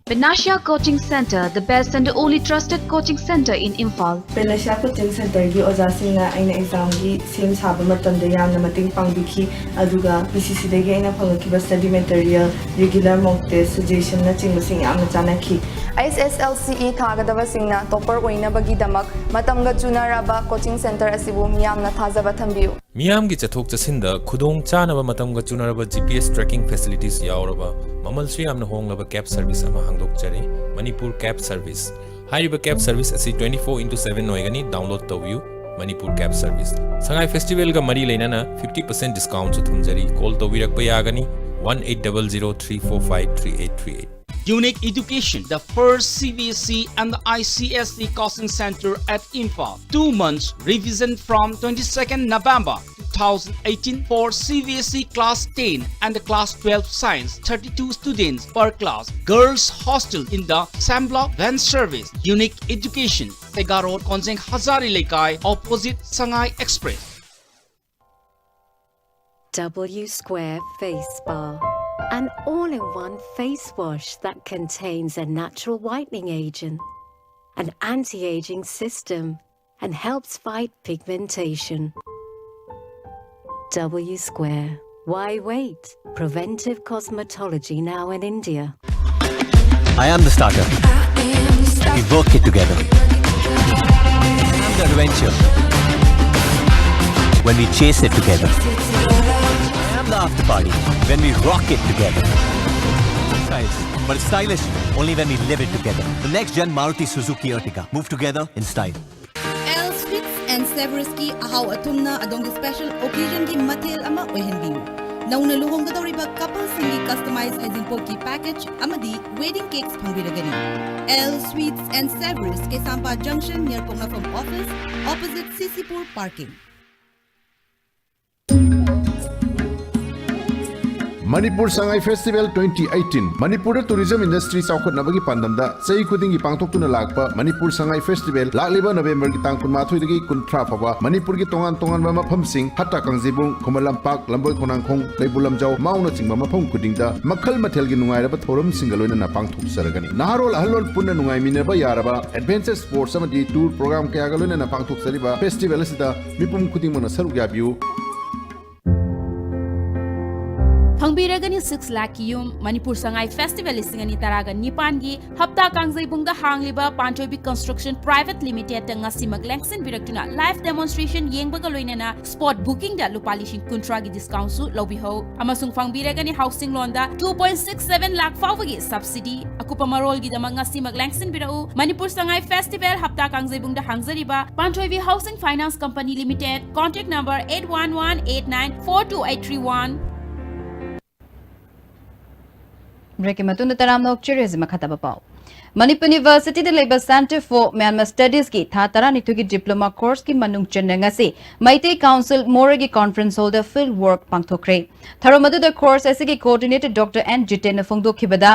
Panacea Coaching Center, the best and only trusted coaching center in Imphal. Panacea coaching ꯁꯦꯟꯇꯔꯒꯤ ꯑꯣꯖꯥꯁꯤꯡꯅ ꯑꯩꯅ ꯑꯦꯛꯖꯥꯝꯒꯤ ꯁꯦꯝ ꯁꯥꯕ ꯃꯇꯝꯗ ꯌꯥꯝꯅ ꯃꯇꯦꯡ ꯄꯥꯡꯕꯤꯈꯤ꯫ ꯑꯗꯨꯒ ꯄꯤ ꯁꯤ ꯁꯤꯗꯒꯤ ꯑꯩꯅ ꯐꯪꯂꯛꯈꯤꯕ ꯁ꯭ꯇꯗꯤ ꯃꯦꯇꯔꯤꯌꯦꯜ, ꯔꯤꯒꯨꯂꯔ ꯃꯣꯛ ꯇꯦꯁ, ꯁꯖꯦꯁꯟꯅꯆꯤꯡꯕꯁꯤꯡ ꯌꯥꯝꯅ ꯆꯥꯟꯅꯈꯤ꯫ ꯑꯩꯆ ꯑꯦꯁ ꯑꯦꯜ ꯁꯤ ꯏ ꯊꯥꯒꯗꯕꯁꯤꯡꯅ ꯇꯣꯄꯔ ꯑꯣꯏꯅꯕꯒꯤꯗꯃꯛ ꯃꯇꯝꯒ ꯆꯨꯅꯔꯕ ꯀꯣꯆꯤꯡ ꯁꯦꯟꯇꯔ ꯑꯁꯤꯕꯨ ꯃꯤꯌꯥꯝꯅ ꯊꯥꯖꯕ ꯊꯝꯕꯤꯌꯨ꯫ ꯃꯤꯌꯥꯝꯒꯤ ꯆꯠꯊꯣꯛ ꯆꯠꯁꯤꯟꯗ ꯈꯨꯗꯣꯡ ꯆꯥꯅꯕ ꯃꯇꯝꯒ ꯆꯨꯅꯔꯕ G P S tracking facilities ꯌꯥꯎꯔꯕ ꯃꯃꯜꯁꯨ ꯌꯥꯝꯅ ꯍꯣꯡꯂꯕ ꯀꯦꯕ ꯁꯔꯚꯤꯁ ꯑꯃ ꯍꯥꯡꯗꯣꯛꯆꯔꯤ, ꯃꯅꯤꯄꯨꯔ ꯀꯦꯕ ꯁꯔꯚꯤꯁ꯫ ꯍꯥꯏꯔꯤꯕ ꯀꯦꯕ ꯁꯔꯚꯤꯁ ꯑꯁꯤ twenty four into seven ꯑꯣꯏꯒꯅꯤ꯫ ꯗꯥꯎꯟꯂꯣꯗ ꯇꯧꯕꯤꯌꯨ ꯃꯅꯤꯄꯨꯔ ꯀꯦꯕ ꯁꯔꯚꯤꯁ꯫ ꯁꯉꯥꯏ ꯐꯦꯁꯇꯤꯚꯦꯜꯒ ꯃꯔꯤ ꯂꯩꯅꯅ fifty percent ꯗꯤꯁꯀꯥꯎꯟꯁꯨ ꯊꯝꯖꯔꯤ꯫ ꯀꯣꯜ ꯇꯧꯕꯤꯔꯛꯄ ꯌꯥꯒꯅꯤ one eight double zero three four five three eight three eight. Unique Education, the first C B S E and the I C S E coaching center at Imphal. Two months revision from twenty-second November two thousand eighteen for C B S E class ten and class twelve science, thirty-two students per class. Girls hostel in the Sambla van service. Unique Education, Sega Road, Konjeng Hazari Leikai, opposite Sangai Express. W Square Face Bar. An all in one face wash that contains a natural whitening agent, an anti aging system, and helps fight pigmentation. W Square. Why wait? Preventive cosmetology now in India. I am the starter. We work it together. I am the adventure. When we chase it together. I am the after party. When we rock it together. Styles, but it's stylish only when we live it together. The next gen Maruti Suzuki Ertiga. Move together in style. L sweets and ꯁꯦꯚꯔꯁꯀꯤ ꯑꯍꯥꯎ ꯑꯊꯨꯝꯅ ꯑꯗꯣꯝꯒꯤ special ꯑꯣꯀꯦꯖꯟꯒꯤ ꯃꯊꯦꯜ ꯑꯃ ꯑꯣꯏꯍꯟꯕꯤꯌꯨ꯫ ꯅꯧꯅ ꯂꯨꯍꯣꯡꯒꯗꯧꯔꯤꯕ ꯀꯄꯜꯁꯤꯡꯒꯤ ꯀꯁꯇꯃꯥꯏꯖ ꯍꯩꯖꯤꯡꯄꯣꯠꯀꯤ ꯄꯦꯀꯦꯖ ꯑꯃꯗꯤ ꯋꯦꯗꯤꯡ ꯀꯦꯛꯁ ꯐꯪꯕꯤꯔꯒꯅꯤ꯫ L sweets and savours, Keishampat ꯖꯪꯁꯟ, ꯅꯤꯌꯔ ꯄꯣꯛꯅꯐꯝ ꯑꯣꯐꯤꯁ, ꯑꯣꯄꯣꯖꯤꯠ ꯁꯤ ꯁꯤ ꯄꯨꯔ parking. Manipur Sangai Festival twenty eighteen, ꯃꯅꯤꯄꯨꯔꯗ tourism industry ꯆꯥꯎꯈꯠꯅꯕꯒꯤ ꯄꯥꯟꯗꯝꯗ ꯆꯍꯤ ꯈꯨꯗꯤꯡꯒꯤ ꯄꯥꯡꯊꯣꯛꯇꯨꯅ ꯂꯥꯛꯄ ꯃꯅꯤꯄꯨꯔ ꯁꯉꯥꯏ Festival ꯂꯥꯛꯂꯤꯕ November ꯒꯤ ꯇꯥꯡ ꯀꯨꯟꯃꯥꯊꯣꯏꯗꯒꯤ ꯀꯨꯟꯊ꯭ꯔꯥ ꯐꯥꯎꯕ ꯃꯅꯤꯄꯨꯔꯒꯤ ꯇꯣꯉꯥꯟ ꯇꯣꯉꯥꯟꯕ ꯃꯐꯝꯁꯤꯡ, ꯍꯠꯇꯥ ꯀꯥꯡꯖꯩꯕꯨꯡ, ꯈꯨꯃꯟ ꯂꯝꯄꯥꯛ, ꯂꯝꯕꯣꯏ ꯈꯣꯡꯅꯥꯡꯈꯣꯡ, ꯀꯩꯕꯨꯜ ꯂꯝꯖꯥꯎ, ꯃꯥꯎꯅꯆꯤꯡꯕ ꯃꯐꯝ ꯈꯨꯗꯤꯡꯗ ꯃꯈꯜ ꯃꯊꯦꯜꯒꯤ ꯅꯨꯡꯉꯥꯏꯔꯕ ꯊꯧꯔꯝꯁꯤꯡꯒ ꯂꯣꯏꯅꯅ ꯄꯥꯡꯊꯣꯛꯆꯔꯒꯅꯤ꯫ ꯅꯍꯥꯔꯣꯜ ꯑꯍꯜꯂꯣꯜ ꯄꯨꯟꯅ ꯅꯨꯡꯉꯥꯏꯃꯤꯟꯅꯕ ꯌꯥꯔꯕ adventure sports ꯑꯃꯗꯤ tour program ꯀꯌꯥꯒ ꯂꯣꯏꯅꯅ ꯄꯥꯡꯊꯣꯛꯆꯔꯤꯕ festival ꯑꯁꯤꯗ ꯃꯤꯄꯨꯝ ꯈꯨꯗꯤꯡꯃꯛꯅ ꯁꯔꯨꯛ ꯌꯥꯕꯤꯌꯨ꯫ ꯐꯪꯕꯤꯔꯒꯅꯤ six ꯂꯥꯈꯀꯤ ꯌꯨꯝ꯫ ꯃꯅꯤꯄꯨꯔ ꯁꯉꯥꯏ Festival ꯂꯤꯁꯤꯡ ꯑꯅꯤ ꯇꯔꯥꯒ ꯅꯤꯄꯥꯟꯒꯤ ꯍꯞꯇꯥ ꯀꯥꯡꯖꯩꯕꯨꯡꯗ ꯍꯥꯡꯂꯤꯕ ꯄꯥꯟꯊꯣꯏꯕꯤ Construction Private Limitedꯇ ꯉꯁꯤꯃꯛ ꯂꯦꯡꯁꯤꯟꯕꯤꯔꯛꯇꯨꯅ live demonstration ꯌꯦꯡꯕꯒ ꯂꯣꯏꯅꯅ spot bookingꯗ ꯂꯨꯄꯥ ꯂꯤꯁꯤꯡ ꯀꯨꯟꯊ꯭ꯔꯥꯒꯤ discountꯁꯨ ꯂꯧꯕꯤꯍꯧ꯫ ꯑꯃꯁꯨꯡ ꯐꯪꯕꯤꯔꯒꯅꯤ housing loanꯗ two point six seven lakh ꯐꯥꯎꯕꯒꯤ subsidy꯫ ꯑꯀꯨꯞꯄ ꯃꯔꯣꯜꯒꯤꯗꯃꯛ ꯉꯁꯤꯃꯛ ꯂꯦꯡꯁꯤꯟꯕꯤꯔꯛꯎ꯫ ꯃꯅꯤꯄꯨꯔ ꯁꯉꯥꯏ Festival ꯍꯞꯇꯥ ꯀꯥꯡꯖꯩꯕꯨꯡꯗ ꯍꯥꯡꯖꯔꯤꯕ ꯄꯥꯟꯊꯣꯏꯕꯤ Housing Finance Company Limited, contact number eight one one eight nine four two eight three one꯫ Breakꯀꯤ ꯃꯇꯨꯡꯗ ꯇꯔꯥꯝꯅ ꯑꯣꯛꯆꯔꯤ꯫ ꯍꯧꯖꯤꯛ ꯃꯈꯥ ꯇꯥꯕ ꯄꯥꯎ꯫ ꯃꯅꯤꯄꯨꯔ Universityꯗ ꯂꯩꯕ Centre for Myanmar Studiesꯀꯤ ꯊꯥ ꯇꯔꯥꯅꯤꯊꯣꯏꯒꯤ diploma courseꯀꯤ ꯃꯅꯨꯡ ꯆꯟꯅ ꯉꯁꯤ ꯃꯩꯇꯩ Council ꯃꯣꯔꯦꯒꯤ conference hallꯗ field work ꯄꯥꯡꯊꯣꯛꯈ꯭ꯔꯦ꯫ ꯊꯧꯔꯝ ꯑꯗꯨꯗ course ꯑꯁꯤꯒꯤ coordinator Doctor N ꯖꯤꯇꯦꯟꯅ ꯐꯣꯡꯗꯣꯛꯈꯤꯕꯗ,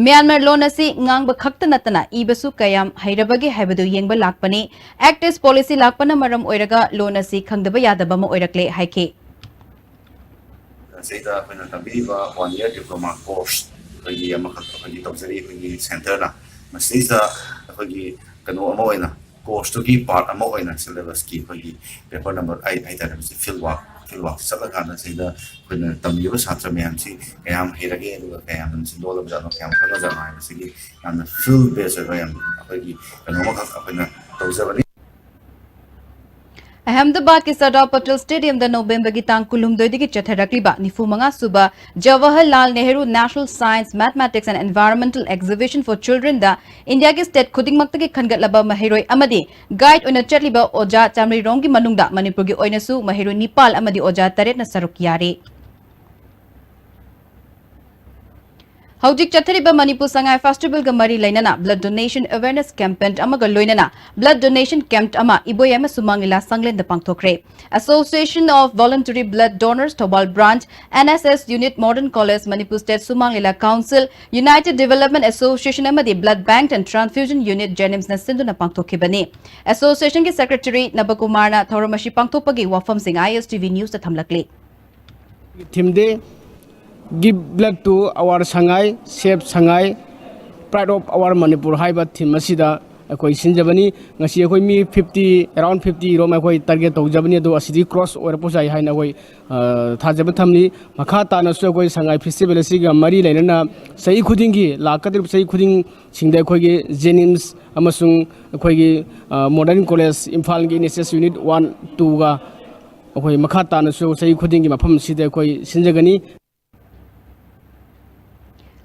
ꯃ꯭ꯌꯥꯟꯃꯥꯔ ꯂꯣꯟ ꯑꯁꯤ ꯉꯥꯡꯕ ꯈꯛꯇ ꯅꯠꯇꯅ ꯏꯕꯁꯨ ꯀꯌꯥꯝ ꯍꯩꯔꯕꯒꯦ ꯍꯥꯏꯕꯗꯨ ꯌꯦꯡꯕ ꯂꯥꯛꯄꯅꯤ꯫ Act East Policy ꯂꯥꯛꯄꯅ ꯃꯔꯝ ꯑꯣꯏꯔꯒ ꯂꯣꯟ ꯑꯁꯤ ꯈꯪꯗꯕ ꯌꯥꯗꯕ ꯑꯃ ꯑꯣꯏꯔꯛꯂꯦ ꯍꯥꯏꯈꯤ꯫ ꯁꯤꯗ ꯑꯩꯈꯣꯏꯅ ꯇꯝꯕꯤꯔꯤꯕ one year diploma course ꯑꯩꯈꯣꯏꯒꯤ ꯑꯃꯈꯛ ꯑꯩꯈꯣꯏꯒꯤ ꯇꯧꯖꯔꯤ ꯑꯩꯈꯣꯏꯒꯤ centreꯅ꯫ ꯃꯁꯤꯗꯩꯁꯤꯗ ꯑꯩꯈꯣꯏꯒꯤ ꯀꯩꯅꯣ ꯑꯃ ꯑꯣꯏꯅ, courseꯇꯨꯒꯤ part ꯑꯃ ꯑꯣꯏꯅ syllabusꯀꯤ ꯑꯩꯈꯣꯏꯒꯤ paper number eight ꯍꯥꯏꯇꯥꯔꯦ, ꯃꯁꯤ field work, field work ꯆꯠꯂꯀꯥꯟꯗ ꯁꯤꯗ ꯑꯩꯈꯣꯏꯅ ꯇꯝꯕꯤꯕ ꯁꯥꯇ꯭ꯔ ꯃꯌꯥꯝꯁꯤ ꯀꯌꯥꯝ ꯍꯩꯔꯒꯦ, ꯑꯗꯨꯒ ꯀꯌꯥꯝ ꯃꯁꯤ ꯂꯣꯜꯂꯕꯖꯥꯠꯅꯣ, ꯀꯌꯥꯝ ꯈꯪꯉꯖꯥꯠꯅꯣ ꯍꯥꯏꯕꯁꯤꯒꯤ ꯌꯥꯝꯅ field base ꯑꯣꯏꯕ ꯌꯥꯝ ꯑꯩꯈꯣꯏꯒꯤ ꯀꯩꯅꯣ ꯑꯃꯈꯛ ꯑꯩꯈꯣꯏꯅ ꯇꯧꯖꯕꯅꯤ꯫ ꯑꯍꯃꯗꯕꯥꯗꯀꯤ ꯁꯔꯗꯥꯔ ꯄꯇꯦꯜ Stadiumꯗ Novemberꯒꯤ ꯇꯥꯡ ꯀꯨꯟꯍꯨꯝꯗꯣꯏꯗꯒꯤ ꯆꯠꯊꯔꯛꯂꯤꯕ ꯅꯤꯐꯨ ꯃꯉꯥ ꯁꯨꯕ Jawaharlal Nehru National Science, Mathematics and Environmental Exhibition for Childrenꯗ ꯏꯟꯗꯤꯌꯥꯒꯤ state ꯈꯨꯗꯤꯡꯃꯛꯇꯒꯤ ꯈꯟꯒꯠꯂꯕ ꯃꯍꯩꯔꯣꯏ ꯑꯃꯗꯤ guide ꯑꯣꯏꯅ ꯆꯠꯂꯤꯕ ꯑꯣꯖꯥ ꯆꯥꯃꯔꯤ ꯔꯣꯝꯒꯤ ꯃꯅꯨꯡꯗ ꯃꯅꯤꯄꯨꯔꯒꯤ ꯑꯣꯏꯅꯁꯨ ꯃꯍꯩꯔꯣꯏ ꯅꯤꯄꯥꯜ ꯑꯃꯗꯤ ꯑꯣꯖꯥ ꯇꯔꯦꯠꯅ ꯁꯔꯨꯛ ꯌꯥꯔꯤ꯫ ꯍꯧꯖꯤꯛ ꯆꯠꯊꯔꯤꯕ ꯃꯅꯤꯄꯨꯔ ꯁꯉꯥꯏ ꯐꯦꯁꯇꯤꯚꯦꯜꯒ ꯃꯔꯤ ꯂꯩꯅꯅ blood donation awareness campaign ꯑꯃꯒ ꯂꯣꯏꯅꯅ blood donation camp ꯑꯃ ꯏꯕꯣꯌꯥꯏꯃ ꯁꯨꯃꯥꯡ ꯂꯤꯂꯥ ꯁꯪꯂꯦꯟꯗ ꯄꯥꯡꯊꯣꯛꯈ꯭ꯔꯦ꯫ Association of Voluntary Blood Donors Thoubal Branch, N S S Unit, Modern College, Manipur State Sumang Lila Council, United Development Association ꯑꯃꯗꯤ Blood Bank and Transfusion Unit, JNIMSꯅ ꯁꯤꯟꯗꯨꯅ ꯄꯥꯡꯊꯣꯛꯈꯤꯕꯅꯤ꯫ Associationꯒꯤ Secretary ꯅꯕꯀꯨꯃꯥꯔꯅ ꯊꯧꯔꯝ ꯑꯁꯤ ꯄꯥꯡꯊꯣꯛꯄꯒꯤ ꯋꯥꯐꯝꯁꯤꯡ I S T V Newsꯇ ꯊꯝꯂꯛꯂꯤ꯫ Theme day, Give Blood to Our Sangai, Save Sangai, Pride of Our Manipur ꯍꯥꯏꯕ theme ꯑꯁꯤꯗ ꯑꯩꯈꯣꯏ ꯁꯤꯟꯖꯕꯅꯤ꯫ ꯉꯁꯤ ꯑꯩꯈꯣꯏ ꯃꯤ fifty, around fifty ꯔꯣꯝ ꯑꯩꯈꯣꯏ target ꯇꯧꯖꯕꯅꯤ, ꯑꯗꯣ ꯑꯁꯤꯗꯤ cross ꯑꯣꯏꯔꯛꯄ ꯌꯥꯏ ꯍꯥꯏꯅ ꯑꯩꯈꯣꯏ, ꯑ, ꯊꯥꯖꯕ ꯊꯝꯂꯤ꯫ ꯃꯈꯥ ꯇꯥꯅꯁꯨ ꯑꯩꯈꯣꯏ ꯁꯉꯥꯏ ꯐꯦꯁꯇꯤꯚꯦꯜ ꯑꯁꯤꯒ ꯃꯔꯤ ꯂꯩꯅꯅ ꯆꯍꯤ ꯈꯨꯗꯤꯡꯒꯤ, ꯂꯥꯛꯀꯗꯧꯔꯤꯕ ꯆꯍꯤ ꯈꯨꯗꯤꯡꯁꯤꯡꯗ ꯑꯩꯈꯣꯏꯒꯤ JNIMS ꯑꯃꯁꯨꯡ ꯑꯩꯈꯣꯏꯒꯤ, ꯑ, Modern College ꯏꯝꯐꯥꯜꯒꯤ N S S Unit one, twoꯒ ꯑꯩꯈꯣꯏ ꯃꯈꯥ ꯇꯥꯅꯁꯨ ꯆꯍꯤ ꯈꯨꯗꯤꯡꯒꯤ ꯃꯐꯝ ꯑꯁꯤꯗ ꯑꯩꯈꯣꯏ ꯁꯤꯟꯖꯒꯅꯤ꯫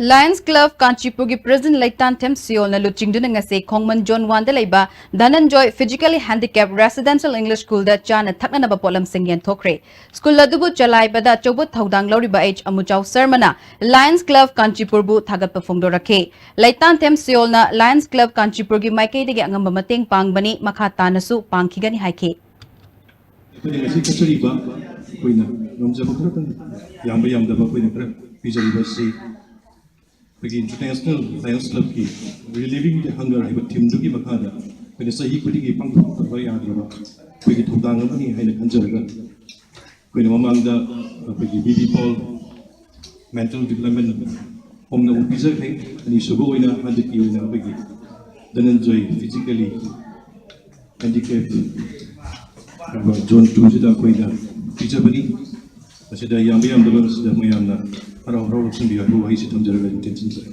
Lions Club ꯀꯥꯟꯆꯤꯄꯨꯔꯒꯤ President ꯂꯩꯇꯥꯟꯊꯦꯝ ꯁꯤꯌꯣꯜꯅ ꯂꯨꯆꯤꯡꯗꯨꯅ ꯉꯁꯤ ꯈꯣꯡꯃꯟ Zone Oneꯗ ꯂꯩꯕ ꯙꯅꯟꯖꯣꯏ Physically Handicapped Residential English Schoolꯗ ꯆꯥꯅ ꯊꯛꯅꯅꯕ ꯄꯣꯠꯂꯝꯁꯤꯡ ꯌꯦꯟꯊꯣꯛꯈ꯭ꯔꯦ꯫ School ꯑꯗꯨꯕꯨ ꯆꯂꯥꯏꯕꯗ ꯑꯆꯧꯕ ꯊꯧꯗꯥꯡ ꯂꯧꯔꯤꯕ H ꯑꯃꯨꯆꯥꯎ ꯁꯔꯃꯅ Lions Club ꯀꯥꯟꯆꯤꯄꯨꯔꯕꯨ ꯊꯥꯒꯠꯄ ꯐꯣꯡꯗꯣꯔꯛꯈꯤ꯫ ꯂꯩꯇꯥꯟꯊꯦꯝ ꯁꯤꯌꯣꯜꯅ Lions Club ꯀꯥꯟꯆꯤꯄꯨꯔꯒꯤ ꯃꯥꯏꯀꯩꯗꯒꯤ ꯑꯉꯝꯕ ꯃꯇꯦꯡ ꯄꯥꯡꯕꯅꯤ, ꯃꯈꯥ ꯇꯥꯅꯁꯨ ꯄꯥꯡꯈꯤꯒꯅꯤ ꯍꯥꯏꯈꯤ꯫ ꯑꯩꯈꯣꯏꯅ ꯉꯁꯤ ꯆꯠꯆꯔꯤꯕ, ꯑꯩꯈꯣꯏꯅ ꯉꯝꯖꯕ ꯈꯔꯇꯪ, ꯌꯥꯝꯕ ꯌꯥꯝꯗꯕ ꯑꯩꯈꯣꯏꯅ ꯈꯔ ꯄꯤꯖꯔꯤꯕ ꯑꯁꯤ ꯑꯩꯈꯣꯏꯒꯤ International Lions Clubꯀꯤ Reliving the Hunger ꯍꯥꯏꯕ themeꯗꯨꯒꯤ ꯃꯈꯥꯗ ꯑꯩꯈꯣꯏꯅ ꯆꯍꯤ ꯈꯨꯗꯤꯡꯒꯤ ꯄꯥꯡꯊꯣꯛꯇꯕ ꯌꯥꯗ꯭ꯔꯕ ꯑꯩꯈꯣꯏꯒꯤ ꯊꯧꯗꯥꯡ ꯑꯃꯅꯤ ꯍꯥꯏꯅ ꯈꯟꯖꯔꯒ, ꯑꯩꯈꯣꯏꯅ ꯃꯃꯥꯡꯗ ꯑꯩꯈꯣꯏꯒꯤ B B Paul Mental Development Homeꯅ ꯑꯃꯨꯛ ꯄꯤꯖꯈ꯭ꯔꯦ꯫ ꯑꯅꯤꯁꯨꯕ ꯑꯣꯏꯅ ꯍꯟꯗꯛꯀꯤ ꯑꯣꯏꯅ ꯑꯩꯈꯣꯏꯒꯤ ꯙꯅꯟꯖꯣꯏ Physically Handicapped ꯍꯥꯏꯕ Zone Twoꯁꯤꯗ ꯑꯩꯈꯣꯏꯅ ꯄꯤꯖꯕꯅꯤ꯫ ꯃꯁꯤꯗ ꯌꯥꯝꯕ ꯌꯥꯝꯗꯕ ꯃꯁꯤꯗ ꯃꯌꯥꯝꯅ ꯍꯔꯥꯎ ꯍꯔꯥꯎ ꯂꯧꯁꯤꯟꯕꯤꯌꯨ ꯍꯥꯏꯕ ꯋꯥꯍꯩꯁꯤ ꯊꯝꯖꯔꯒ ꯑꯩ ꯇꯦꯟꯁꯤꯟꯖꯔꯦ꯫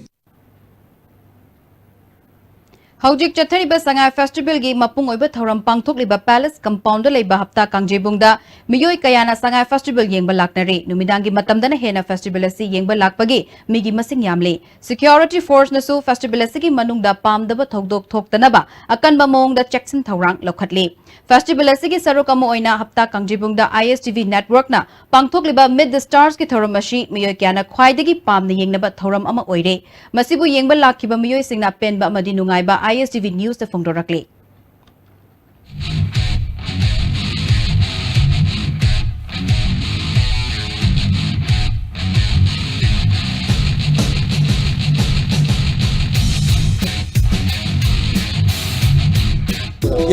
ꯍꯧꯖꯤꯛ ꯆꯠꯊꯔꯤꯕ ꯁꯉꯥꯏ ꯐꯦꯁꯇꯤꯚꯦꯜꯒꯤ ꯃꯄꯨꯡ ꯑꯣꯏꯕ ꯊꯧꯔꯝ ꯄꯥꯡꯊꯣꯛꯂꯤꯕ ꯄꯦꯂꯦꯁ ꯀꯝꯄꯥꯎꯟꯗ ꯂꯩꯕ ꯍꯞꯇꯥ ꯀꯥꯡꯖꯩꯕꯨꯡꯗ ꯃꯤꯑꯣꯏ ꯀꯌꯥꯅ ꯁꯉꯥꯏ ꯐꯦꯁꯇꯤꯚꯦꯜ ꯌꯦꯡꯕ ꯂꯥꯛꯅꯔꯤ꯫ ꯅꯨꯃꯤꯗꯥꯡꯒꯤ ꯃꯇꯝꯗꯅ ꯍꯦꯟꯅ ꯐꯦꯁꯇꯤꯚꯦꯜ ꯑꯁꯤ ꯌꯦꯡꯕ ꯂꯥꯛꯄꯒꯤ ꯃꯤꯒꯤ ꯃꯁꯤꯡ ꯌꯥꯝꯂꯤ꯫ ꯁꯦꯀ꯭ꯌꯨꯔꯤꯇꯤ ꯐꯣꯔꯁꯅꯁꯨ ꯐꯦꯁꯇꯤꯚꯦꯜ ꯑꯁꯤꯒꯤ ꯃꯅꯨꯡꯗ ꯄꯥꯝꯗꯕ ꯊꯧꯗꯣꯛ ꯊꯣꯛꯇꯅꯕ ꯑꯀꯟꯕ ꯃꯑꯣꯡꯗ ꯆꯦꯛꯁꯤꯟ ꯊꯧꯔꯥꯡ ꯂꯧꯈꯠꯂꯤ꯫ ꯐꯦꯁꯇꯤꯚꯦꯜ ꯑꯁꯤꯒꯤ ꯁꯔꯨꯛ ꯑꯃ ꯑꯣꯏꯅ ꯍꯞꯇꯥ ꯀꯥꯡꯖꯩꯕꯨꯡꯗ ꯑꯥꯏ ꯑꯦꯁ ꯇꯤ ꯚꯤ ꯅꯦꯠꯋꯔꯛꯅ ꯄꯥꯡꯊꯣꯛꯂꯤꯕ ꯃꯤꯠ ꯗ ꯁ꯭ꯇꯥꯔꯁꯀꯤ ꯊꯧꯔꯝ ꯑꯁꯤ ꯃꯤꯑꯣꯏ ꯀꯌꯥꯅ ꯈ꯭ꯋꯥꯏꯗꯒꯤ ꯄꯥꯝꯅ ꯌꯦꯡꯅꯕ ꯊꯧꯔꯝ ꯑꯃ ꯑꯣꯏꯔꯦ꯫ ꯃꯁꯤꯕꯨ ꯌꯦꯡꯕ ꯂꯥꯛꯈꯤꯕ ꯃꯤꯑꯣꯏꯁꯤꯡꯅ ꯑꯄꯦꯟꯕ ꯑꯃꯗꯤ ꯅꯨꯡꯉꯥꯏꯕ ꯑꯥꯏ ꯑꯦꯁ ꯇꯤ ꯚꯤ ꯅ꯭ꯌꯨꯁꯇ ꯐꯣꯡꯗꯣꯔꯛꯂꯤ꯫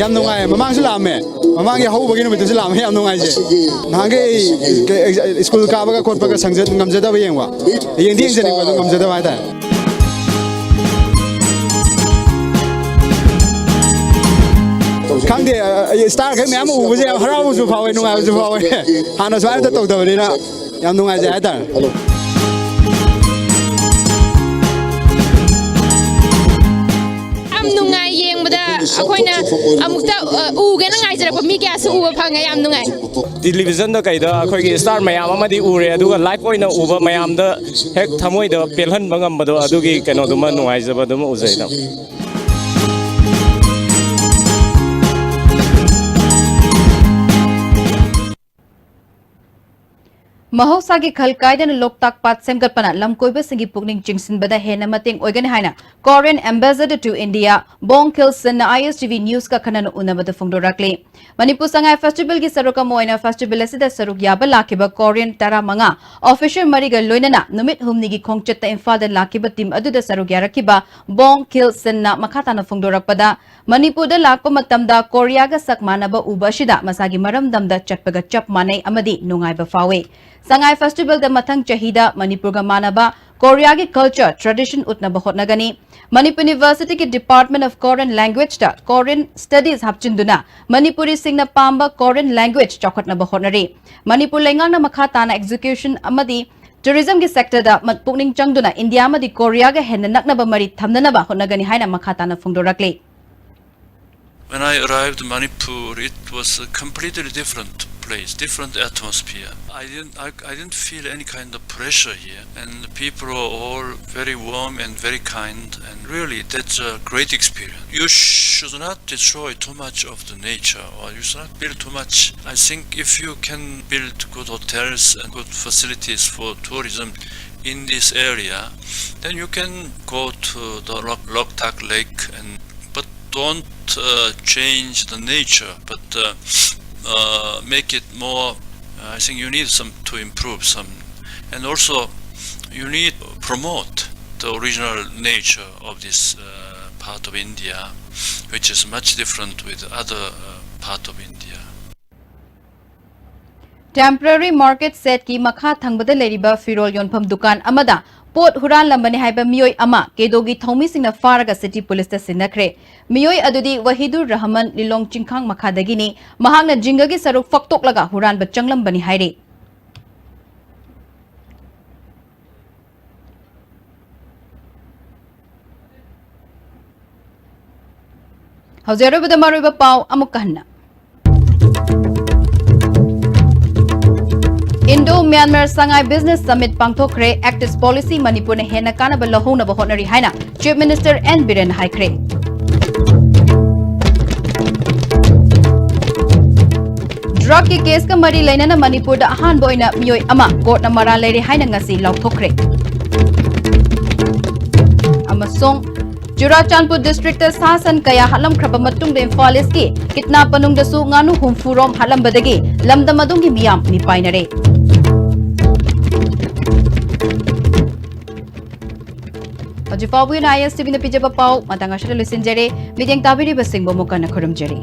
ꯌꯥꯝ ꯅꯨꯡꯉꯥꯏ꯫ ꯃꯃꯥꯡꯁꯨ ꯂꯥꯛꯑꯝꯃꯦ꯫ ꯃꯃꯥꯡꯒꯤ ꯍꯧꯕꯒꯤ ꯅꯨꯃꯤꯠꯇꯁꯨ ꯂꯥꯛꯑꯝꯃꯦ꯫ ꯌꯥꯝ ꯅꯨꯡꯉꯥꯏꯖꯩ꯫ ꯅꯍꯥꯟꯒꯩ ꯁ꯭ꯀꯨꯜ ꯀꯥꯕꯒ ꯈꯣꯠꯄꯒ ꯁꯪꯖ-, ꯉꯝꯖꯗꯕ ꯌꯦꯡꯕ꯫ ꯌꯦꯡꯗꯤ ꯌꯦꯡꯖꯅꯤꯡꯕ ꯑꯗꯨ ꯉꯝꯖꯗꯕ ꯍꯥꯏꯇꯥꯔꯦ꯫ ꯈꯪꯗꯦ, ꯑ, ꯑ, ꯁ꯭ꯇꯥꯔꯈꯩ ꯃꯌꯥꯝ ꯑꯃ ꯎꯕꯁꯦ ꯌꯥꯝ ꯍꯔꯥꯎꯕꯁꯨ ꯐꯥꯎꯋꯦ, ꯅꯨꯡꯉꯥꯏꯕꯁꯨ ꯐꯥꯎꯋꯦ꯫ ꯍꯥꯟꯅ ꯁꯨꯃꯥꯏꯅ ꯑꯝꯇ ꯇꯧꯗꯕꯅꯤꯅ ꯌꯥꯝ ꯅꯨꯡꯉꯥꯏꯖꯩ ꯍꯥꯏꯇꯥꯔꯦ꯫ ꯌꯥꯝ ꯅꯨꯡꯉꯥꯏ ꯌꯦꯡꯕꯗ꯫ ꯑꯩꯈꯣꯏꯅ ꯑꯃꯨꯛꯇ, ꯑ, ꯎꯒꯦꯅ ꯉꯥꯏꯖꯔꯛꯄ ꯃꯤ ꯀꯌꯥꯁꯨ ꯎꯕ ꯐꯪꯉꯦ꯫ ꯌꯥꯝ ꯅꯨꯡꯉꯥꯏ꯫ ꯇꯦꯂꯤꯚꯤꯖꯟꯗ ꯀꯩꯗ ꯑꯩꯈꯣꯏꯒꯤ ꯁ꯭ꯇꯥꯔ ꯃꯌꯥꯝ ꯑꯃꯗꯤ ꯎꯔꯦ, ꯑꯗꯨꯒ ꯂꯥꯏꯚ ꯑꯣꯏꯅ ꯎꯕ ꯃꯌꯥꯝꯗ ꯍꯦꯛ ꯊꯃꯣꯏꯗ ꯄꯦꯜꯍꯟꯕ ꯉꯝꯕꯗꯣ, ꯑꯗꯨꯒꯤ ꯀꯩꯅꯣꯗꯨꯃ ꯅꯨꯡꯉꯥꯏꯖꯕꯗꯨꯃ ꯎꯖꯩ꯫ ꯃꯍꯧꯁꯥꯒꯤ ꯈꯜ ꯀꯥꯏꯗꯅ ꯂꯣꯛꯇꯥꯛ ꯄꯥꯠ ꯁꯦꯝꯒꯠꯄꯅ ꯂꯝꯀꯣꯏꯕꯁꯤꯡꯒꯤ ꯄꯨꯛꯅꯤꯡ ꯆꯤꯡꯁꯤꯟꯕꯗ ꯍꯦꯟꯅ ꯃꯇꯦꯡ ꯑꯣꯏꯒꯅꯤ ꯍꯥꯏꯅ Korean Ambassador to India, Bong Kil ꯁꯤꯟꯅ ꯑꯥꯏ ꯑꯦꯁ ꯇꯤ ꯚꯤ ꯅ꯭ꯌꯨꯁꯀ ꯈꯟꯅꯅ ꯎꯅꯕꯗ ꯐꯣꯡꯗꯣꯔꯛꯂꯤ꯫ ꯃꯅꯤꯄꯨꯔ ꯁꯉꯥꯏ ꯐꯦꯁꯇꯤꯚꯦꯜꯒꯤ ꯁꯔꯨꯛ ꯑꯃ ꯑꯣꯏꯅ ꯐꯦꯁꯇꯤꯚꯦꯜ ꯑꯁꯤꯗ ꯁꯔꯨꯛ ꯌꯥꯕ ꯂꯥꯛꯈꯤꯕ ꯀꯣꯔꯤꯌꯟ ꯇꯔꯥꯃꯉꯥ ꯑꯣꯐꯤꯁꯤꯌꯦꯜ ꯃꯔꯤꯒ ꯂꯣꯏꯅꯅ ꯅꯨꯃꯤꯠ ꯍꯨꯝꯅꯤꯒꯤ ꯈꯣꯡꯆꯠꯇ ꯏꯝꯐꯥꯜꯗ ꯂꯥꯛꯈꯤꯕ ꯇꯤꯝ ꯑꯗꯨꯗ ꯁꯔꯨꯛ ꯌꯥꯔꯛꯈꯤꯕ ꯕꯣꯡ ꯈꯤꯜ ꯁꯤꯟꯅ ꯃꯈꯥ ꯇꯥꯅ ꯐꯣꯡꯗꯣꯔꯛꯄꯗ, ꯃꯅꯤꯄꯨꯔꯗ ꯂꯥꯛꯄ ꯃꯇꯝꯗ ꯀꯣꯔꯤꯌꯥꯒ ꯁꯛ ꯃꯥꯟꯅꯕ ꯎꯕ ꯑꯁꯤꯗ ꯃꯁꯥꯒꯤ ꯃꯔꯝꯗꯝꯗ ꯆꯠꯄꯒ ꯆꯞ ꯃꯥꯟꯅꯩ ꯑꯃꯗꯤ ꯅꯨꯡꯉꯥꯏꯕ ꯐꯥꯎꯏ꯫ ꯁꯉꯥꯏ ꯐꯦꯁꯇꯤꯚꯦꯜꯗ ꯃꯊꯪ ꯆꯍꯤꯗ ꯃꯅꯤꯄꯨꯔꯒ ꯃꯥꯟꯅꯕ ꯀꯣꯔꯤꯌꯥꯒꯤ ꯀꯜꯆꯔ, ꯇ꯭ꯔꯦꯗꯤꯁꯟ ꯎꯠꯅꯕ ꯍꯣꯠꯅꯒꯅꯤ꯫ ꯃꯅꯤꯄꯨꯔ ꯌꯨꯅꯤꯚꯔꯁꯤꯇꯤꯒꯤ ꯗꯤꯄꯥꯔꯠꯃꯦꯟ ꯑꯣꯐ ꯀꯣꯔꯤꯌꯟ ꯂꯦꯡꯒ꯭ꯋꯦꯖꯇ ꯀꯣꯔꯤꯌꯟ ꯁ꯭ꯇꯗꯤꯁ ꯍꯥꯞꯆꯤꯟꯗꯨꯅ ꯃꯅꯤꯄꯨꯔꯤꯁꯤꯡꯅ ꯄꯥꯝꯕ ꯀꯣꯔꯤꯌꯟ ꯂꯦꯡꯒ꯭ꯋꯦꯖ ꯆꯥꯎꯈꯠꯅꯕ ꯍꯣꯠꯅꯔꯤ꯫ ꯃꯅꯤꯄꯨꯔ ꯂꯩꯉꯥꯛꯅ ꯃꯈꯥ ꯇꯥꯅ ꯑꯦꯖꯨꯀꯦꯁꯟ ꯑꯃꯗꯤ ꯇꯨꯔꯤꯖꯝꯒꯤ ꯁꯦꯛꯇꯔꯗ ꯃꯠ-, ꯄꯨꯛꯅꯤꯡ ꯆꯪꯗꯨꯅ ꯏꯟꯗꯤꯌꯥ ꯑꯃꯗꯤ ꯀꯣꯔꯤꯌꯥꯒ ꯍꯦꯟꯅ ꯅꯛꯅꯕ ꯃꯔꯤ ꯊꯝꯅꯅꯕ ꯍꯣꯠꯅꯒꯅꯤ ꯍꯥꯏꯅ ꯃꯈꯥ ꯇꯥꯅ ꯐꯣꯡꯗꯣꯔꯛꯂꯤ꯫ When I arrived in Manipur, it was a completely different place, different atmosphere. I didn't, I, I didn't feel any kind of pressure here, and the people are all very warm and very kind, and really, that's a great experience. You should not destroy too much of the nature, or you should not build too much. I think if you can build good hotels and good facilities for tourism in this area, then you can go to the Lok-, Loktak Lake, and, but don't, uh, change the nature, but, uh, uh, make it more, uh, I think you need some to improve some, and also you need to promote the original nature of this, uh, part of India, which is much different with other, uh, part of India. Temporary market shed ꯀꯤ ꯃꯈꯥ ꯊꯪꯕꯗ ꯂꯩꯔꯤꯕ ꯐꯤꯔꯣꯜ ꯌꯣꯟꯐꯝ ꯗꯨꯀꯥꯟ ꯑꯃꯗ ꯄꯣꯠ ꯍꯨꯔꯥꯟꯂꯝꯕꯅꯤ ꯍꯥꯏꯕ ꯃꯤꯑꯣꯏ ꯑꯃ ꯀꯦꯗꯣꯒꯤ ꯊꯧꯃꯤꯁꯤꯡꯅ ꯐꯥꯔꯒ city police ꯇ ꯁꯤꯟꯅꯈ꯭ꯔꯦ꯫ ꯃꯤꯑꯣꯏ ꯑꯗꯨꯗꯤ ꯋꯥꯍꯤꯗꯨꯔ ꯔꯍꯃꯟ, ꯂꯤꯂꯣꯡ ꯆꯤꯡꯈꯥꯡ ꯃꯈꯥꯗꯒꯤꯅꯤ꯫ ꯃꯍꯥꯛꯅ ꯖꯤꯡꯒꯒꯤ ꯁꯔꯨꯛ ꯐꯛꯇꯣꯛꯂꯒ ꯍꯨꯔꯥꯟꯕ ꯆꯪꯂꯝꯕꯅꯤ ꯍꯥꯏꯔꯤ꯫ ꯍꯧꯖꯤꯛ ꯑꯔꯣꯏꯕꯗ ꯃꯔꯨꯑꯣꯏꯕ ꯄꯥꯎ ꯑꯃꯨꯛꯀ ꯍꯟꯅ꯫ Indo Myanmar Sangai Business Summit ꯄꯥꯡꯊꯣꯛꯈ꯭ꯔꯦ꯫ Act East Policy ꯃꯅꯤꯄꯨꯔꯅ ꯍꯦꯟꯅ ꯀꯥꯟꯅꯕ ꯂꯧꯍꯧꯅꯕ ꯍꯣꯠꯅꯔꯤ ꯍꯥꯏꯅ Chief Minister N ꯕꯤꯔꯦꯟꯅ ꯍꯥꯏꯈ꯭ꯔꯦ꯫ Drug ꯀꯤ case ꯀ ꯃꯔꯤ ꯂꯩꯅꯅ ꯃꯅꯤꯄꯨꯔꯗ ꯑꯍꯥꯟꯕ ꯑꯣꯏꯅ ꯃꯤꯑꯣꯏ ꯑꯃ court ꯅ ꯃꯔꯥꯜ ꯂꯩꯔꯦ ꯍꯥꯏꯅ ꯉꯁꯤ ꯂꯥꯎꯊꯣꯛꯈ꯭ꯔꯦ꯫ ꯑꯃꯁꯨꯡ ꯆꯨꯔꯥꯆꯥꯟꯄꯨꯔ district ꯇ ꯁꯥ ꯁꯟ ꯀꯌꯥ ꯍꯥꯠꯂꯝꯈ꯭ꯔꯕ ꯃꯇꯨꯡꯗ ꯏꯝꯐꯥꯜ East ꯀꯤ ꯀꯤꯠꯅꯥ ꯄꯅꯨꯡꯗꯁꯨ ꯉꯥꯅꯨ ꯍꯨꯝꯐꯨ ꯔꯣꯝ ꯍꯥꯠꯂꯝꯕꯗꯒꯤ ꯂꯝꯗꯝ ꯑꯗꯨꯝꯒꯤ ꯃꯤꯌꯥꯝ ꯃꯤꯄꯥꯏꯅꯔꯦ꯫ ꯍꯧꯖꯤꯛ ꯐꯥꯎꯕꯒꯤ ꯑꯣꯏꯅ ISTV ꯅ ꯄꯤꯖꯕ ꯄꯥꯎ ꯃꯇꯥꯡ ꯑꯁꯤꯗ ꯂꯣꯏꯁꯤꯟꯖꯔꯦ꯫ ꯃꯤꯠꯌꯦꯡ ꯇꯥꯕꯤꯔꯤꯕꯁꯤꯡꯕꯨ ꯑꯃꯨꯛ ꯍꯟꯅ ꯈꯨꯔꯨꯝꯖꯔꯤ꯫